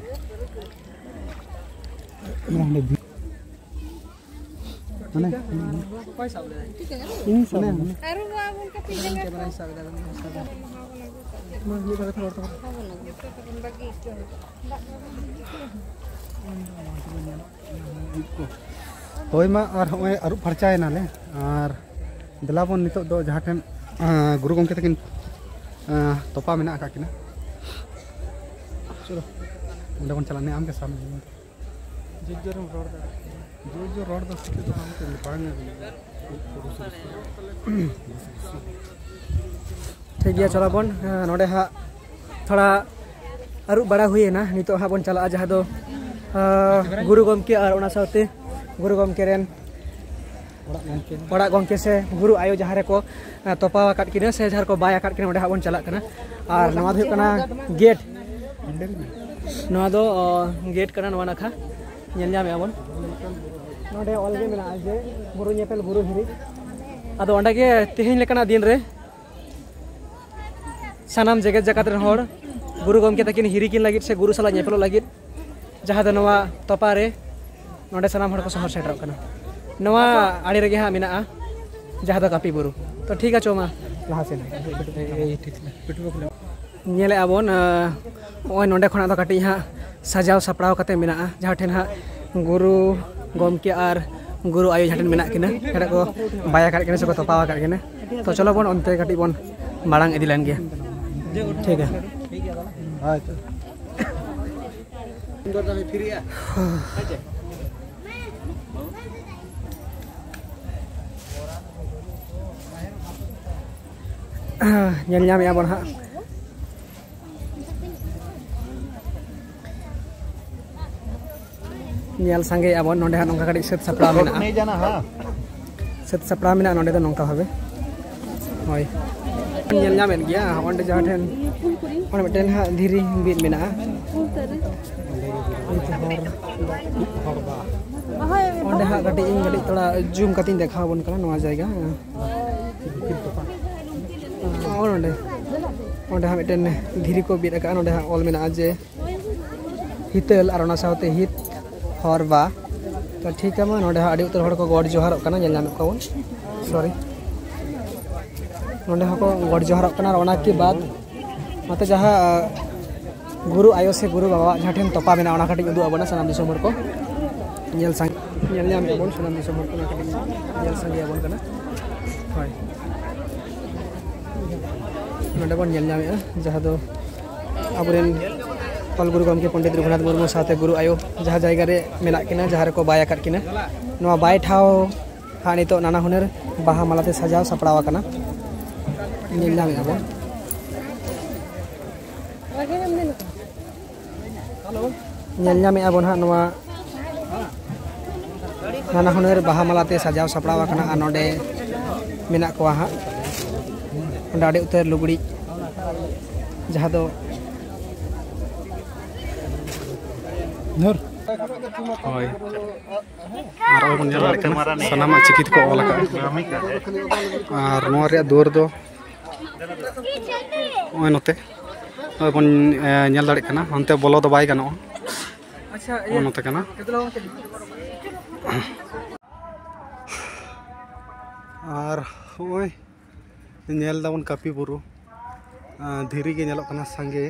ᱚᱱᱟ ᱦᱟᱸᱰᱮ ᱵᱤ-, ᱢᱟᱱᱮ ᱚᱠᱚᱭ ᱥᱟᱵ ᱞᱮᱫᱟᱭ? ᱤᱧ ᱥᱟᱵ ᱞᱮᱫᱟ᱾ ᱟᱨ ᱱᱚᱣᱟ ᱵᱚᱱ ᱠᱟᱹᱴᱤᱡ ᱡᱟᱸᱜᱟ ᱠᱚ᱾ ᱢᱟ, ᱢᱤᱫ ᱫᱷᱟᱣ ᱠᱟᱛᱷᱟ ᱨᱚᱲ ᱛᱟᱵᱚᱱ᱾ ᱡᱚᱛᱚ ᱛᱮᱵᱚᱱ ᱵᱟᱹᱜᱤ ᱦᱚᱪᱚ᱾ ᱦᱳᱭ ᱢᱟ, ᱟᱨ ᱦᱚᱸᱜᱼᱚᱭ ᱟᱹᱨᱩᱵ ᱯᱷᱟᱨᱪᱟᱭᱮᱱᱟᱞᱮ, ᱟᱨ ᱫᱮᱞᱟ ᱵᱚᱱ ᱱᱤᱛᱚᱜ ᱫᱚ ᱡᱟᱦᱟᱸ ᱴᱷᱮᱱ, ᱟᱸ, ᱜᱩᱨᱩ ᱜᱚᱢᱠᱮ ᱛᱟᱹᱠᱤᱱ, ᱟᱸ, ᱛᱚᱯᱟ ᱢᱮᱱᱟᱜ ᱟᱠᱟᱫ ᱠᱤᱱᱟ᱾ ᱪᱚᱞᱚ, ᱚᱸᱰᱮ ᱵᱚᱱ ᱪᱟᱞᱟᱜ᱾ ᱱᱮ ᱟᱢᱜᱮ ᱥᱟᱵ ᱢᱮ᱾ ᱡᱳᱨ ᱡᱳᱨᱮᱢ ᱨᱚᱲ ᱫᱟᱲᱮᱭᱟᱜ ᱠᱟᱱᱟ᱾ ᱡᱳᱨ ᱡᱳᱨ ᱨᱚᱲ ᱫᱚ ᱥᱟᱹᱠᱤᱛ ᱫᱚ ᱵᱟᱝ ᱠᱟᱱᱟ, ᱵᱟᱝ ᱟᱸᱡᱚᱢᱚᱜ ᱠᱟᱱᱟ᱾ ᱴᱷᱤᱠ ᱜᱮᱭᱟ, ᱪᱚᱞᱚ ᱵᱚᱱ, ᱱᱚᱰᱮ ᱦᱟᱸᱜ ᱛᱷᱚᱲᱟ ᱟᱹᱨᱩᱵ ᱵᱟᱲᱟ ᱦᱩᱭᱮᱱᱟ᱾ ᱱᱤᱛᱚᱜ ᱦᱟᱸᱜ ᱵᱚᱱ ᱪᱟᱞᱟᱜᱼᱟ, ᱡᱟᱦᱟᱸ ᱫᱚ, ᱟᱸ, ᱜᱩᱨᱩ ᱜᱚᱢᱠᱮ ᱟᱨ ᱚᱱᱟ ᱥᱟᱶᱛᱮ ᱜᱩᱨᱩ ᱜᱚᱢᱠᱮ ᱨᱮᱱ ᱚᱲᱟᱜ ᱜᱚᱢᱠᱮ ᱥᱮ ᱜᱩᱨᱩ ᱟᱭᱳ ᱡᱟᱦᱟᱸ ᱨᱮᱠᱚ, ᱟᱸ, ᱛᱚᱯᱟ ᱟᱠᱟᱫ ᱠᱤᱱᱟᱹ ᱥᱮ ᱡᱟᱦᱟᱸ ᱨᱮᱠᱚ ᱵᱟᱭ ᱟᱠᱟᱫ ᱠᱤᱱᱟ, ᱚᱸᱰᱮ ᱦᱟᱸᱜ ᱵᱚᱱ ᱪᱟᱞᱟᱜ ᱠᱟᱱᱟ᱾ ᱟᱨ ᱱᱚᱣᱟ ᱫᱚ ᱦᱩᱭᱩᱜ ᱠᱟᱱᱟ ᱜᱮᱴ, ᱱᱚᱣᱟ ᱫᱚ, ᱚ, ᱜᱮᱴ ᱠᱟᱱᱟ ᱱᱚᱣᱟ ᱱᱟᱠᱷᱟ᱾ ᱧᱮᱞ ᱧᱟᱢᱮᱜᱼᱟ ᱵᱚᱱ, ᱱᱚᱰᱮ ᱚᱞ ᱜᱮ ᱢᱮᱱᱟᱜᱼᱟ ᱡᱮ ᱜᱩᱨᱩ ᱧᱮᱯᱮᱞ ᱜᱩᱨᱩ ᱦᱤᱨᱤ᱾ ᱟᱫᱚ ᱚᱸᱰᱮ ᱜᱮ ᱛᱮᱦᱮᱧ ᱞᱮᱠᱟᱱᱟᱜ ᱫᱤᱱ ᱨᱮ ᱥᱟᱱᱟᱢ ᱡᱮᱜᱮᱛ ᱡᱟᱠᱟᱛ ᱨᱮᱱ ᱦᱚᱲ ᱜᱩᱨᱩ ᱜᱚᱢᱠᱮ ᱛᱟᱹᱠᱤᱱ ᱦᱤᱨᱤ ᱠᱤᱱ ᱞᱟᱹᱜᱤᱫ ᱥᱮ ᱜᱩᱨᱩ ᱥᱟᱞᱟᱜ ᱧᱮᱯᱮᱞᱚᱜ ᱞᱟᱹᱜᱤᱫ ᱡᱟᱦᱟᱸ ᱫᱚ ᱱᱚᱣᱟ ᱛᱚᱯᱟ ᱨᱮ, ᱱᱚᱰᱮ ᱥᱟᱱᱟᱢ ᱦᱚᱲ ᱠᱚ ᱥᱚᱦᱚᱨ ᱥᱮᱴᱮᱨᱚᱜ ᱠᱟᱱᱟ᱾ ᱱᱚᱣᱟ ᱟᱲᱮ ᱨᱮᱜᱮ ᱦᱟᱸᱜ ᱢᱮᱱᱟᱜᱼᱟ ᱡᱟᱦᱟᱸ ᱫᱚ ᱠᱟᱹᱯᱤ ᱵᱩᱨᱩ᱾ ᱛᱚ ᱴᱷᱤᱠ ᱟᱪᱷᱮ, ᱢᱟ ᱞᱟᱦᱟ ᱥᱮᱱ᱾ ᱧᱮᱞᱮᱜᱼᱟ ᱵᱚᱱ, ᱟᱸ, ᱱᱚᱜᱼᱚᱭ ᱱᱚᱰᱮ ᱠᱷᱚᱱᱟᱜ ᱫᱚ ᱠᱟᱹᱴᱤᱡ ᱦᱟᱸᱜ ᱥᱟᱡᱟᱣ ᱥᱟᱯᱲᱟᱣ ᱠᱟᱛᱮ ᱢᱮᱱᱟᱜᱼᱟ, ᱡᱟᱦᱟᱸ ᱴᱷᱮᱱ ᱦᱟᱸᱜ ᱜᱩᱨᱩ ᱜᱚᱢᱠᱮ ᱟᱨ ᱜᱩᱨᱩ ᱟᱭᱳ ᱡᱟᱦᱟᱸ ᱴᱷᱮᱱ ᱢᱮᱱᱟᱜ ᱠᱤᱱᱟ, ᱚᱸᱰᱮ ᱠᱚ ᱵᱟᱭ ᱟᱠᱟᱫ ᱠᱤᱱᱟ ᱥᱮᱠᱚ ᱛᱚᱯᱟᱣ ᱟᱠᱟᱫ ᱠᱤᱱᱟ᱾ ᱛᱚ ᱪᱚᱞᱚ ᱵᱚᱱ ᱚᱱᱛᱮ ᱠᱟᱹᱴᱤᱡ ᱵᱚᱱ ᱢᱟᱲᱟᱝ ᱤᱫᱤ ᱞᱮᱱ ᱜᱮ᱾ ᱴᱷᱤᱠ ᱜᱮᱭᱟ᱾ ᱦᱳᱭ ᱛᱚ᱾ ᱧᱮᱞ ᱧᱟᱢᱮᱫᱼᱟ ᱵᱚᱱ ᱦᱟᱸᱜ, ᱧᱮᱞ ᱥᱟᱸᱜᱮᱭᱮᱫᱼᱟ ᱵᱚᱱ᱾ ᱱᱚᱸᱰᱮ ᱦᱟᱸᱜ ᱱᱚᱝᱠᱟ ᱠᱟᱹᱴᱤᱡ ᱥᱟᱹᱛ ᱥᱟᱯᱲᱟᱣ ᱢᱮᱱᱟᱜᱼᱟ᱾ ᱥᱟᱹᱛ ᱥᱟᱯᱲᱟᱣ ᱢᱮᱱᱟᱜᱼᱟ ᱱᱚᱸᱰᱮ ᱫᱚ ᱱᱚᱝᱠᱟ ᱵᱷᱟᱵᱮ᱾ ᱦᱳᱭ, ᱧᱮᱞ ᱧᱟᱢᱮᱫ ᱜᱮᱭᱟ ᱚᱸᱰᱮ ᱡᱟᱦᱟᱸ ᱴᱷᱮᱱ, ᱚᱸᱰᱮ ᱢᱤᱫᱴᱮᱱ ᱦᱟᱸᱜ ᱫᱷᱤᱨᱤ ᱵᱤᱫ ᱢᱮᱱᱟᱜᱼᱟ᱾ ᱚᱸᱰᱮ ᱦᱟᱸᱜ ᱠᱟᱹᱴᱤᱡ ᱤᱧ ᱠᱟᱹᱴᱤᱡ ᱛᱷᱚᱲᱟ ᱡᱩᱢ ᱠᱟᱛᱮᱧ ᱫᱮᱠᱷᱟᱣ ᱟᱵᱚᱱ ᱠᱟᱱᱟ ᱱᱚᱣᱟ ᱡᱟᱭᱜᱟ᱾ ᱱᱚᱜᱼᱚ ᱱᱚᱸᱰᱮ, ᱚᱸᱰᱮ ᱦᱟᱸᱜ ᱢᱤᱫᱴᱮᱱ ᱫᱷᱤᱨᱤ ᱠᱚ ᱵᱤᱫ ᱟᱠᱟᱫᱼᱟ᱾ ᱱᱚᱸᱰᱮ ᱦᱟᱸᱜ ᱚᱞ ᱢᱮᱱᱟᱜᱼᱟ ᱡᱮ ᱦᱤᱛᱟᱹᱞ ᱟᱨ ᱚᱱᱟ ᱥᱟᱶᱛᱮ ᱦᱤᱛ ᱦᱚᱨ ᱵᱟ᱾ ᱛᱚ ᱴᱷᱤᱠ ᱜᱮᱭᱟ, ᱢᱟ ᱱᱚᱸᱰᱮ ᱦᱚᱸ ᱟᱹᱰᱤ ᱩᱛᱟᱹᱨ ᱦᱚᱲ ᱠᱚ ᱜᱚᱰ ᱡᱚᱦᱟᱨᱚᱜ ᱠᱟᱱᱟ, ᱧᱮᱞ ᱧᱟᱢᱮᱫ ᱠᱚᱣᱟ ᱵᱚᱱ᱾ ᱥᱚᱨᱤ, ᱱᱚᱸᱰᱮ ᱦᱚᱸᱠᱚ ᱜᱚᱰ ᱡᱚᱦᱟᱨᱚᱜ ᱠᱟᱱᱟ᱾ ᱟᱨ ᱚᱱᱟ ᱠᱤ ᱵᱟᱫ ᱱᱚᱛᱮ ᱡᱟᱦᱟᱸ, ᱟ, ᱜᱩᱨᱩ ᱟᱭᱳ ᱥᱮ ᱜᱩᱨᱩ ᱵᱟᱵᱟᱣᱟᱜ ᱡᱟᱦᱟᱸ ᱴᱷᱮᱱ ᱛᱚᱯᱟ ᱢᱮᱱᱟᱜᱼᱟ, ᱚᱱᱟ ᱠᱟᱹᱴᱤᱡ ᱩᱫᱩᱜ ᱟᱵᱚᱱᱟ ᱥᱟᱱᱟᱢ ᱫᱤᱥᱚᱢ ᱦᱚᱲ ᱠᱚ᱾ ᱧᱮᱞ ᱥᱟᱸᱜᱮ, ᱧᱮᱞ ᱧᱟᱢᱮᱫ ᱟᱵᱚᱱ ᱥᱟᱱᱟᱢ ᱫᱤᱥᱚᱢ ᱦᱚᱲ ᱠᱚ, ᱚᱱᱟ ᱠᱟᱹᱴᱤᱡ ᱧᱮᱞ ᱥᱟᱸᱜᱮ ᱟᱵᱚᱱ ᱠᱟᱱᱟ᱾ ᱦᱳᱭ, ᱱᱚᱸᱰᱮ ᱵᱚᱱ ᱧᱮᱞ ᱧᱟᱢᱮᱫᱼᱟ ᱡᱟᱦᱟᱸ ᱫᱚ ᱟᱵᱚᱨᱮᱱ ᱚᱞ ᱜᱩᱨᱩ ᱜᱚᱢᱠᱮ ᱯᱚᱱᱰᱤᱛ ᱨᱚᱜᱷᱩᱱᱟᱛᱷ ᱢᱩᱨᱢᱩ ᱥᱟᱶᱛᱮ ᱜᱩᱨᱩ ᱟᱭᱳ ᱡᱟᱦᱟᱸ ᱡᱟᱭᱜᱟ ᱨᱮ ᱢᱮᱱᱟᱜ ᱠᱤᱱᱟ, ᱡᱟᱦᱟᱸ ᱨᱮᱠᱚ ᱵᱟᱭ ᱟᱠᱟᱫ ᱠᱤᱱᱟ, ᱱᱚᱣᱟ ᱵᱟᱭ ᱴᱷᱟᱶ ᱦᱟᱸᱜ ᱱᱤᱛᱚᱜ ᱱᱟᱱᱟ ᱦᱩᱱᱟᱹᱨ ᱵᱟᱦᱟ ᱢᱟᱞᱟᱛᱮ ᱥᱟᱡᱟᱣ ᱥᱟᱯᱲᱟᱣ ᱟᱠᱟᱱᱟ, ᱧᱮᱞ ᱧᱟᱢᱮᱫᱼᱟ ᱵᱚᱱ᱾ ᱧᱮᱞ ᱧᱟᱢᱮᱫᱼᱟ ᱵᱚᱱ ᱦᱟᱸᱜ ᱱᱚᱣᱟ ᱱᱟᱱᱟ ᱦᱩᱱᱟᱹᱨ ᱵᱟᱦᱟ ᱢᱟᱞᱟᱛᱮ ᱥᱟᱡᱟᱣ ᱥᱟᱯᱲᱟᱣ ᱟᱠᱟᱱᱟ᱾ ᱟᱨ ᱱᱚᱰᱮ ᱢᱮᱱᱟᱜ ᱠᱚᱣᱟ ᱦᱟᱸᱜ, ᱱᱚᱰᱮ ᱟᱹᱰᱤ ᱩᱛᱟᱹᱨ ᱞᱩᱜᱽᱲᱤᱡ, ᱡᱟᱦᱟᱸ ᱫᱚ ᱦᱳᱭ, ᱟᱨ ᱱᱚᱜᱼᱚᱭ ᱵᱚᱱ ᱧᱮᱞ ᱫᱟᱲᱮᱭᱟᱜ ᱠᱟᱱᱟ ᱥᱟᱱᱟᱢᱟᱜ ᱪᱤᱠᱤ ᱛᱮᱠᱚ ᱚᱞ ᱟᱠᱟᱫᱼᱟ᱾ ᱟᱨ ᱱᱚᱣᱟ ᱨᱮᱭᱟᱜ ᱫᱩᱣᱟᱹᱨ ᱫᱚ ᱱᱚᱜᱼᱚᱭ ᱱᱚᱛᱮ, ᱱᱚᱜᱼᱚᱭ ᱵᱚᱱ, ᱮ, ᱧᱮᱞ ᱫᱟᱲᱮᱭᱟᱜ ᱠᱟᱱᱟ, ᱚᱱᱛᱮ ᱵᱚᱞᱚ ᱫᱚ ᱵᱟᱭ ᱜᱟᱱᱚᱜᱼᱟ᱾ ᱟᱪᱪᱷᱟ, ᱱᱚᱜᱼᱚ ᱱᱚᱛᱮ ᱠᱟᱱᱟ᱾ ᱟᱨ ᱱᱚᱜᱼᱚᱭ ᱧᱮᱞ ᱫᱟᱵᱚᱱ ᱠᱟᱹᱯᱤ ᱵᱩᱨᱩ, ᱟᱨ ᱫᱷᱤᱨᱤ ᱜᱮ ᱧᱮᱞᱚᱜ ᱠᱟᱱᱟ ᱥᱟᱸᱜᱮ,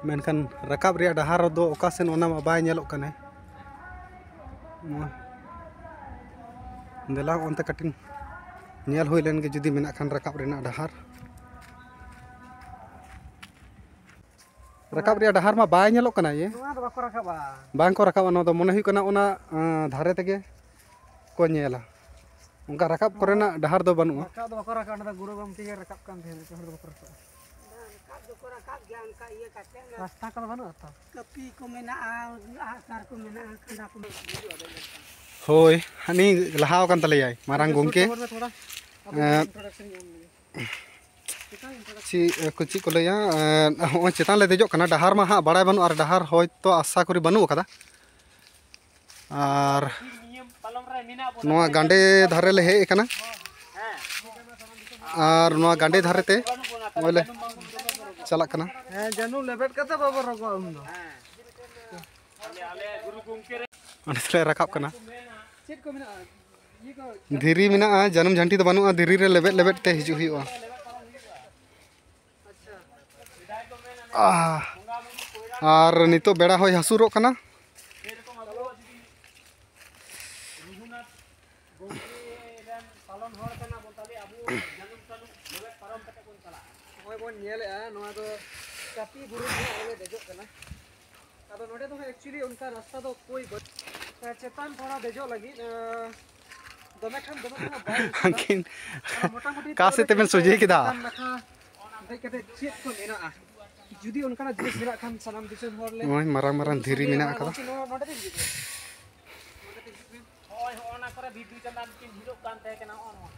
ᱢᱮᱱᱠᱷᱟᱱ ᱨᱟᱠᱟᱵ ᱨᱮᱭᱟᱜ ᱰᱟᱦᱟᱨ ᱫᱚ ᱚᱠᱟ ᱥᱮᱱ, ᱚᱱᱟ ᱢᱟ ᱵᱟᱭ ᱧᱮᱞᱚᱜ ᱠᱟᱱᱟ᱾ ᱫᱮᱞᱟ ᱚᱱᱛᱮ ᱠᱟᱹᱴᱤᱡ ᱧᱮᱞ ᱦᱩᱭ ᱞᱮᱱ ᱜᱮ, ᱡᱩᱫᱤ ᱢᱮᱱᱟᱜ ᱠᱷᱟᱱ ᱨᱟᱠᱟᱵ ᱨᱮᱱᱟᱜ ᱰᱟᱦᱟᱨ᱾ ᱨᱟᱠᱟᱵ ᱨᱮᱭᱟᱜ ᱰᱟᱦᱟᱨ ᱢᱟ ᱵᱟᱭ ᱧᱮᱞᱚᱜ ᱠᱟᱱᱟ᱾ ᱤᱭᱟᱹ, ᱱᱚᱣᱟ ᱫᱚ ᱵᱟᱠᱚ ᱨᱟᱠᱟᱵᱟ᱾ ᱵᱟᱝ ᱠᱚ ᱨᱟᱠᱟᱵᱟ, ᱱᱚᱣᱟ ᱫᱚ ᱢᱚᱱᱮ ᱦᱩᱭᱩᱜ ᱠᱟᱱᱟ ᱚᱱᱟ, ᱟᱸ, ᱫᱷᱟᱨᱮ ᱛᱮᱜᱮ ᱠᱚ ᱧᱮᱞᱟ᱾ ᱚᱱᱠᱟ ᱨᱟᱠᱟᱵ ᱠᱚᱨᱮᱱᱟᱜ ᱰᱟᱦᱟᱨ ᱫᱚ ᱵᱟᱹᱱᱩᱜᱼᱟ᱾ ᱨᱟᱠᱟᱵ ᱫᱚ ᱵᱟᱠᱚ ᱨᱟᱠᱟᱵᱟ, ᱚᱸᱰᱮ ᱫᱚ ᱜᱩᱨᱩ ᱜᱚᱢᱠᱮ ᱜᱮ ᱨᱟᱠᱟᱵ ᱠᱟᱱ ᱛᱟᱦᱮᱸᱫ, ᱡᱚᱛᱚ ᱦᱚᱲ ᱫᱚ ᱵᱟᱠᱚ ᱨᱟᱠᱟᱵᱟ᱾ ᱨᱟᱥᱛᱟ ᱠᱚᱫᱚ ᱵᱟᱹᱱᱩᱜᱼᱟ ᱛᱚ᱾ ᱠᱟᱹᱯᱤ ᱠᱚ ᱢᱮᱱᱟᱜᱼᱟ, ᱟᱜᱼᱥᱟᱨ ᱠᱚ ᱢᱮᱱᱟᱜᱼᱟ, ᱠᱷᱟᱸᱰᱟ ᱠᱚ ᱢᱮᱱᱟᱜᱼᱟ᱾ ᱦᱳᱭ, ᱦᱟᱹᱱᱤ ᱞᱟᱦᱟ ᱟᱠᱟᱱ ᱛᱟᱞᱮᱭᱟᱭ ᱢᱟᱨᱟᱝ ᱜᱚᱢᱠᱮ᱾ ᱦᱚᱲ ᱢᱮ ᱛᱷᱚᱲᱟ᱾ ᱟᱵᱚ ᱮᱸ, introduction ᱧᱟᱢ ᱞᱮᱜᱮ᱾ ᱪᱮᱫ ᱠᱚ, ᱪᱮᱫ ᱠᱚ ᱞᱟᱹᱭᱟ, ᱮᱸ, ᱦᱚᱸᱜᱼᱚᱭ ᱪᱮᱛᱟᱱ ᱞᱮ ᱫᱮᱡᱚᱜ ᱠᱟᱱᱟ, ᱰᱟᱦᱟᱨ ᱢᱟ ᱦᱟᱸᱜ ᱵᱟᱲᱟᱭ ᱵᱟᱹᱱᱩᱜᱼᱟ, ᱟᱨ ᱰᱟᱦᱟᱨ ᱦᱚᱭᱛᱳ ᱟᱥᱟ ᱠᱚᱨᱮ ᱵᱟᱹᱱᱩᱜ ᱟᱠᱟᱫᱟ᱾ ᱟᱨ ᱱᱚᱣᱟ ᱜᱟᱸᱰᱮ ᱫᱷᱟᱨᱮ ᱞᱮ ᱦᱮᱡ ᱟᱠᱟᱱᱟ᱾ ᱟᱨ ᱱᱚᱣᱟ ᱜᱟᱸᱰᱮ ᱫᱷᱟᱨᱮ ᱛᱮ ᱱᱚᱜᱼᱚᱭ ᱞᱮ ᱪᱟᱞᱟᱜ ᱠᱟᱱᱟ᱾ ᱦᱮᱸ, ᱡᱟᱹᱱᱩᱢ ᱞᱮᱵᱮᱫ ᱠᱟᱛᱮ ᱵᱟᱵᱚ ᱨᱚᱜᱚᱜᱼᱟ ᱩᱱ ᱫᱚ᱾ ᱚᱸᱰᱮ ᱞᱮ ᱨᱟᱠᱟᱵ ᱠᱟᱱᱟ᱾ ᱪᱮᱫ ᱠᱚ ᱢᱮᱱᱟᱜᱼᱟ? ᱤᱭᱟᱹ ᱠᱚ ᱫᱷᱤᱨᱤ ᱢᱮᱱᱟᱜᱼᱟ, ᱡᱟᱹᱱᱩᱢ ᱡᱷᱟᱱᱴᱤ ᱫᱚ ᱵᱟᱹᱱᱩᱜᱼᱟ, ᱫᱷᱤᱨᱤ ᱨᱮ ᱞᱮᱵᱮᱫ ᱞᱮᱵᱮᱫ ᱛᱮ ᱦᱤᱡᱩᱜ ᱦᱩᱭᱩᱜᱼᱟ᱾ ᱟᱦ, ᱟᱨ ᱱᱤᱛᱚᱜ ᱵᱮᱲᱟ ᱦᱚᱸᱭ ᱦᱟᱹᱥᱩᱨᱚᱜ ᱠᱟᱱᱟ᱾ ᱱᱚᱜᱼᱚᱭ ᱵᱚᱱ ᱧᱮᱞᱮᱜᱼᱟ, ᱱᱚᱣᱟ ᱫᱚ ᱠᱟᱹᱯᱤ ᱵᱩᱨᱩ ᱨᱮ ᱟᱞᱮ ᱞᱮ ᱫᱮᱡᱚᱜ ᱠᱟᱱᱟ᱾ ᱟᱫᱚ ᱱᱚᱰᱮ ᱫᱚ ᱦᱟᱸᱜ actually ᱚᱱᱠᱟ ᱨᱟᱥᱛᱟ ᱫᱚ ᱠᱳᱭ ᱵᱟᱹᱱᱩᱜ᱾ ᱪᱮᱛᱟᱱ ᱛᱷᱚᱲᱟ ᱫᱮᱡᱚᱜ ᱞᱟᱹᱜᱤᱫ, ᱟᱸ, ᱫᱚᱢᱮ ᱠᱷᱟᱱ ᱫᱚᱢᱮ ᱠᱷᱟᱱ ᱵᱟᱭ ᱩᱥᱩᱞᱟ᱾ ᱦᱟᱱᱠᱤᱱ ᱟᱫᱚ ᱢᱚᱴᱟᱢᱩᱴᱤ ᱚᱠᱟ ᱥᱮᱫ ᱛᱮᱵᱮᱱ ᱥᱚᱡᱷᱮ ᱠᱮᱫᱟ? ᱪᱮᱛᱟᱱ ᱱᱟᱠᱷᱟ ᱫᱮᱡ ᱠᱟᱛᱮ ᱪᱮᱫ ᱠᱚ ᱢᱮᱱᱟᱜᱼᱟ? ᱡᱩᱫᱤ ᱚᱱᱠᱟᱱᱟᱜ ᱡᱤᱱᱤᱥ ᱢᱮᱱᱟᱜ ᱠᱷᱟᱱ ᱥᱟᱱᱟᱢ ᱫᱤᱥᱚᱢ ᱦᱚᱲ ᱞᱮ ᱱᱚᱜᱼᱚᱭ ᱢᱟᱨᱟᱝ ᱢᱟᱨᱟᱝ ᱩᱫᱩᱜ ᱫᱷᱤᱨᱤ ᱥᱚᱫᱚᱨ ᱢᱮᱱᱟᱜ ᱟᱠᱟᱫᱟ᱾ ᱱᱚᱣᱟ ᱱᱚᱰᱮ ᱫᱚ ᱦᱤᱡᱩᱜ ᱢᱮ᱾ ᱱᱚᱰᱮ ᱫᱚ ᱦᱤᱡᱩᱜ ᱢᱮ᱾ ᱦᱳᱭ, ᱦᱚᱸᱜᱼᱚ ᱱᱟ ᱠᱚᱨᱮ ᱵᱤᱫᱩ ᱪᱟᱸᱫᱟᱱ ᱠᱤᱱ ᱡᱷᱤᱞᱚᱜ ᱠᱟᱱ ᱛᱟᱦᱮᱸ ᱠᱟᱱᱟ, ᱦᱚᱸᱜᱼᱚ ᱱᱚᱣᱟ᱾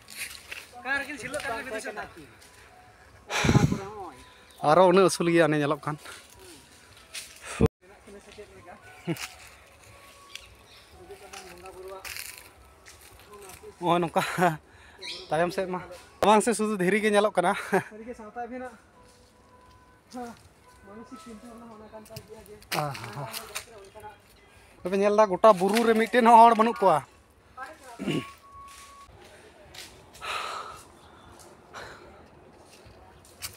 ᱚᱠᱟ ᱨᱮᱠᱤᱱ ᱡᱷᱤᱞᱚᱜ ᱠᱟᱱ ᱛᱟᱦᱮᱸ ᱠᱟᱱᱟ ᱠᱤᱱ? ᱦᱚᱸᱜᱼᱚ ᱱᱚᱣᱟ ᱠᱚᱨᱮ, ᱦᱚᱸᱜᱼᱚᱭ᱾ ᱟᱨᱚ ᱩᱱᱟᱹᱜ ᱩᱥᱩᱞ ᱜᱮᱭᱟ, ᱦᱟᱱᱮ ᱧᱮᱞᱚᱜ ᱠᱟᱱ᱾ ᱱᱚᱜᱼᱚᱭ ᱱᱚᱝᱠᱟ ᱛᱟᱭᱚᱢ ᱥᱮᱫ ᱢᱟ ᱵᱟᱝ ᱥᱮ, ᱥᱩᱫᱷᱩ ᱫᱷᱤᱨᱤ ᱜᱮ ᱧᱮᱞᱚᱜ ᱠᱟᱱᱟ᱾ ᱥᱟᱹᱨᱤᱜᱮ ᱥᱟᱶᱛᱟ ᱟᱹᱵᱤᱱᱟᱜ ᱢᱟᱱᱚᱥᱤᱠ ᱪᱤᱱᱛᱟᱹ ᱵᱷᱟᱵᱽᱱᱟ ᱦᱚᱸ ᱚᱱᱟ ᱠᱟᱱ ᱛᱟᱭ ᱜᱮᱭᱟ ᱡᱮ ᱟᱦᱟ᱾ ᱱᱚᱣᱟ ᱡᱟᱭᱜᱟ ᱨᱮ ᱚᱱᱠᱟᱱᱟᱜ ᱛᱚᱵᱮ ᱧᱮᱞ ᱫᱟ, ᱜᱚᱴᱟ ᱵᱩᱨᱩ ᱨᱮ ᱢᱤᱫᱴᱮᱱ ᱦᱚᱸ ᱦᱚᱲ ᱵᱟᱹᱱᱩᱜ ᱠᱚᱣᱟ᱾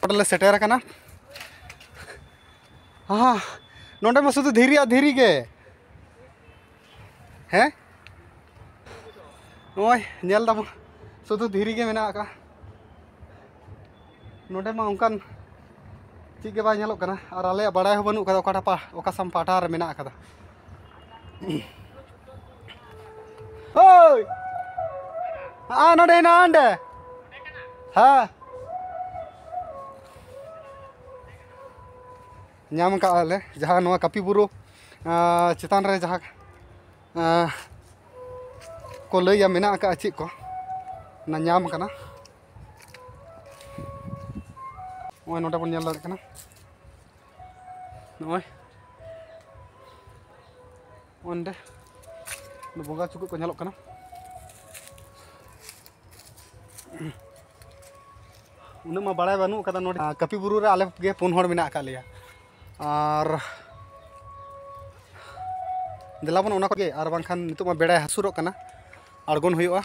ᱱᱚᱰᱮ ᱞᱮ ᱥᱮᱴᱮᱨ ᱟᱠᱟᱱᱟ᱾ ᱟᱦᱟ, ᱱᱚᱰᱮ ᱢᱟ ᱥᱩᱫᱷᱩ ᱫᱷᱤᱨᱤ ᱟᱨ ᱫᱷᱤᱨᱤ ᱜᱮ᱾ ᱦᱮᱸ, ᱱᱚᱜᱼᱚᱭ ᱧᱮᱞ ᱫᱟᱵᱚᱱ, ᱥᱩᱫᱷᱩ ᱫᱷᱤᱨᱤ ᱜᱮ ᱢᱮᱱᱟᱜ ᱟᱠᱟᱫᱼᱟ᱾ ᱱᱚᱰᱮ ᱢᱟ ᱚᱱᱠᱟᱱ ᱪᱮᱫ ᱜᱮ ᱵᱟᱭ ᱧᱮᱞᱚᱜ ᱠᱟᱱᱟ ᱟᱨ ᱟᱞᱮᱭᱟᱜ ᱵᱟᱲᱟᱭ ᱦᱚᱸ ᱵᱟᱹᱱᱩᱜ ᱠᱟᱫᱟ ᱚᱠᱟᱴᱟᱜ ᱯᱟ-, ᱚᱠᱟ ᱥᱟᱢ ᱯᱟᱦᱴᱟ ᱨᱮ ᱢᱮᱱᱟᱜ ᱠᱟᱫᱟ᱾ ᱳᱭ! ᱟ, ᱱᱚᱰᱮ ᱦᱮᱱᱟᱜᱼᱟ, ᱚᱸᱰᱮ᱾ ᱦᱮᱸ᱾ ᱧᱟᱢ ᱠᱟᱜᱼᱟ ᱞᱮ ᱡᱟᱦᱟᱸ ᱱᱚᱣᱟ ᱠᱟᱹᱯᱤ ᱵᱩᱨᱩ, ᱟᱸ, ᱪᱮᱛᱟᱱ ᱨᱮ ᱡᱟᱦᱟᱸ, ᱟᱸ, ᱠᱚ ᱞᱟᱹᱭᱟ ᱢᱮᱱᱟᱜ ᱟᱠᱟᱫᱼᱟ ᱪᱮᱫ ᱠᱚ, ᱚᱱᱟ ᱧᱟᱢ ᱠᱟᱱᱟ᱾ ᱱᱚᱜᱼᱚᱭ ᱱᱚᱰᱮ ᱵᱚᱱ ᱧᱮᱞ ᱫᱟᱲᱮᱭᱟᱜ ᱠᱟᱱᱟ, ᱱᱚᱜᱼᱚᱭ ᱚᱸᱰᱮ ᱵᱚᱸᱜᱟ ᱪᱩᱠᱟᱹᱜ ᱠᱚ ᱧᱮᱞᱚᱜ ᱠᱟᱱᱟ᱾ ᱩᱱᱟᱹᱜ ᱢᱟ ᱵᱟᱲᱟᱭ ᱵᱟᱹᱱᱩᱜ ᱠᱟᱫᱟ ᱱᱚᱰᱮ᱾ ᱟᱸ, ᱠᱟᱹᱯᱤ ᱵᱩᱨᱩ ᱨᱮ ᱟᱞᱮ ᱜᱮ ᱯᱩᱱ ᱦᱚᱲ ᱢᱮᱱᱟᱜ ᱟᱠᱟᱫ ᱞᱮᱭᱟ᱾ ᱟᱨ ᱫᱮᱞᱟ ᱵᱚᱱ ᱚᱱᱟ ᱠᱚᱜᱮ, ᱟᱨ ᱵᱟᱝᱠᱷᱟᱱ ᱱᱤᱛᱚᱜ ᱢᱟ ᱵᱮᱲᱟᱭ ᱦᱟᱹᱥᱩᱨᱚᱜ ᱠᱟᱱᱟ, ᱟᱬᱜᱚᱱ ᱦᱩᱭᱩᱜᱼᱟ᱾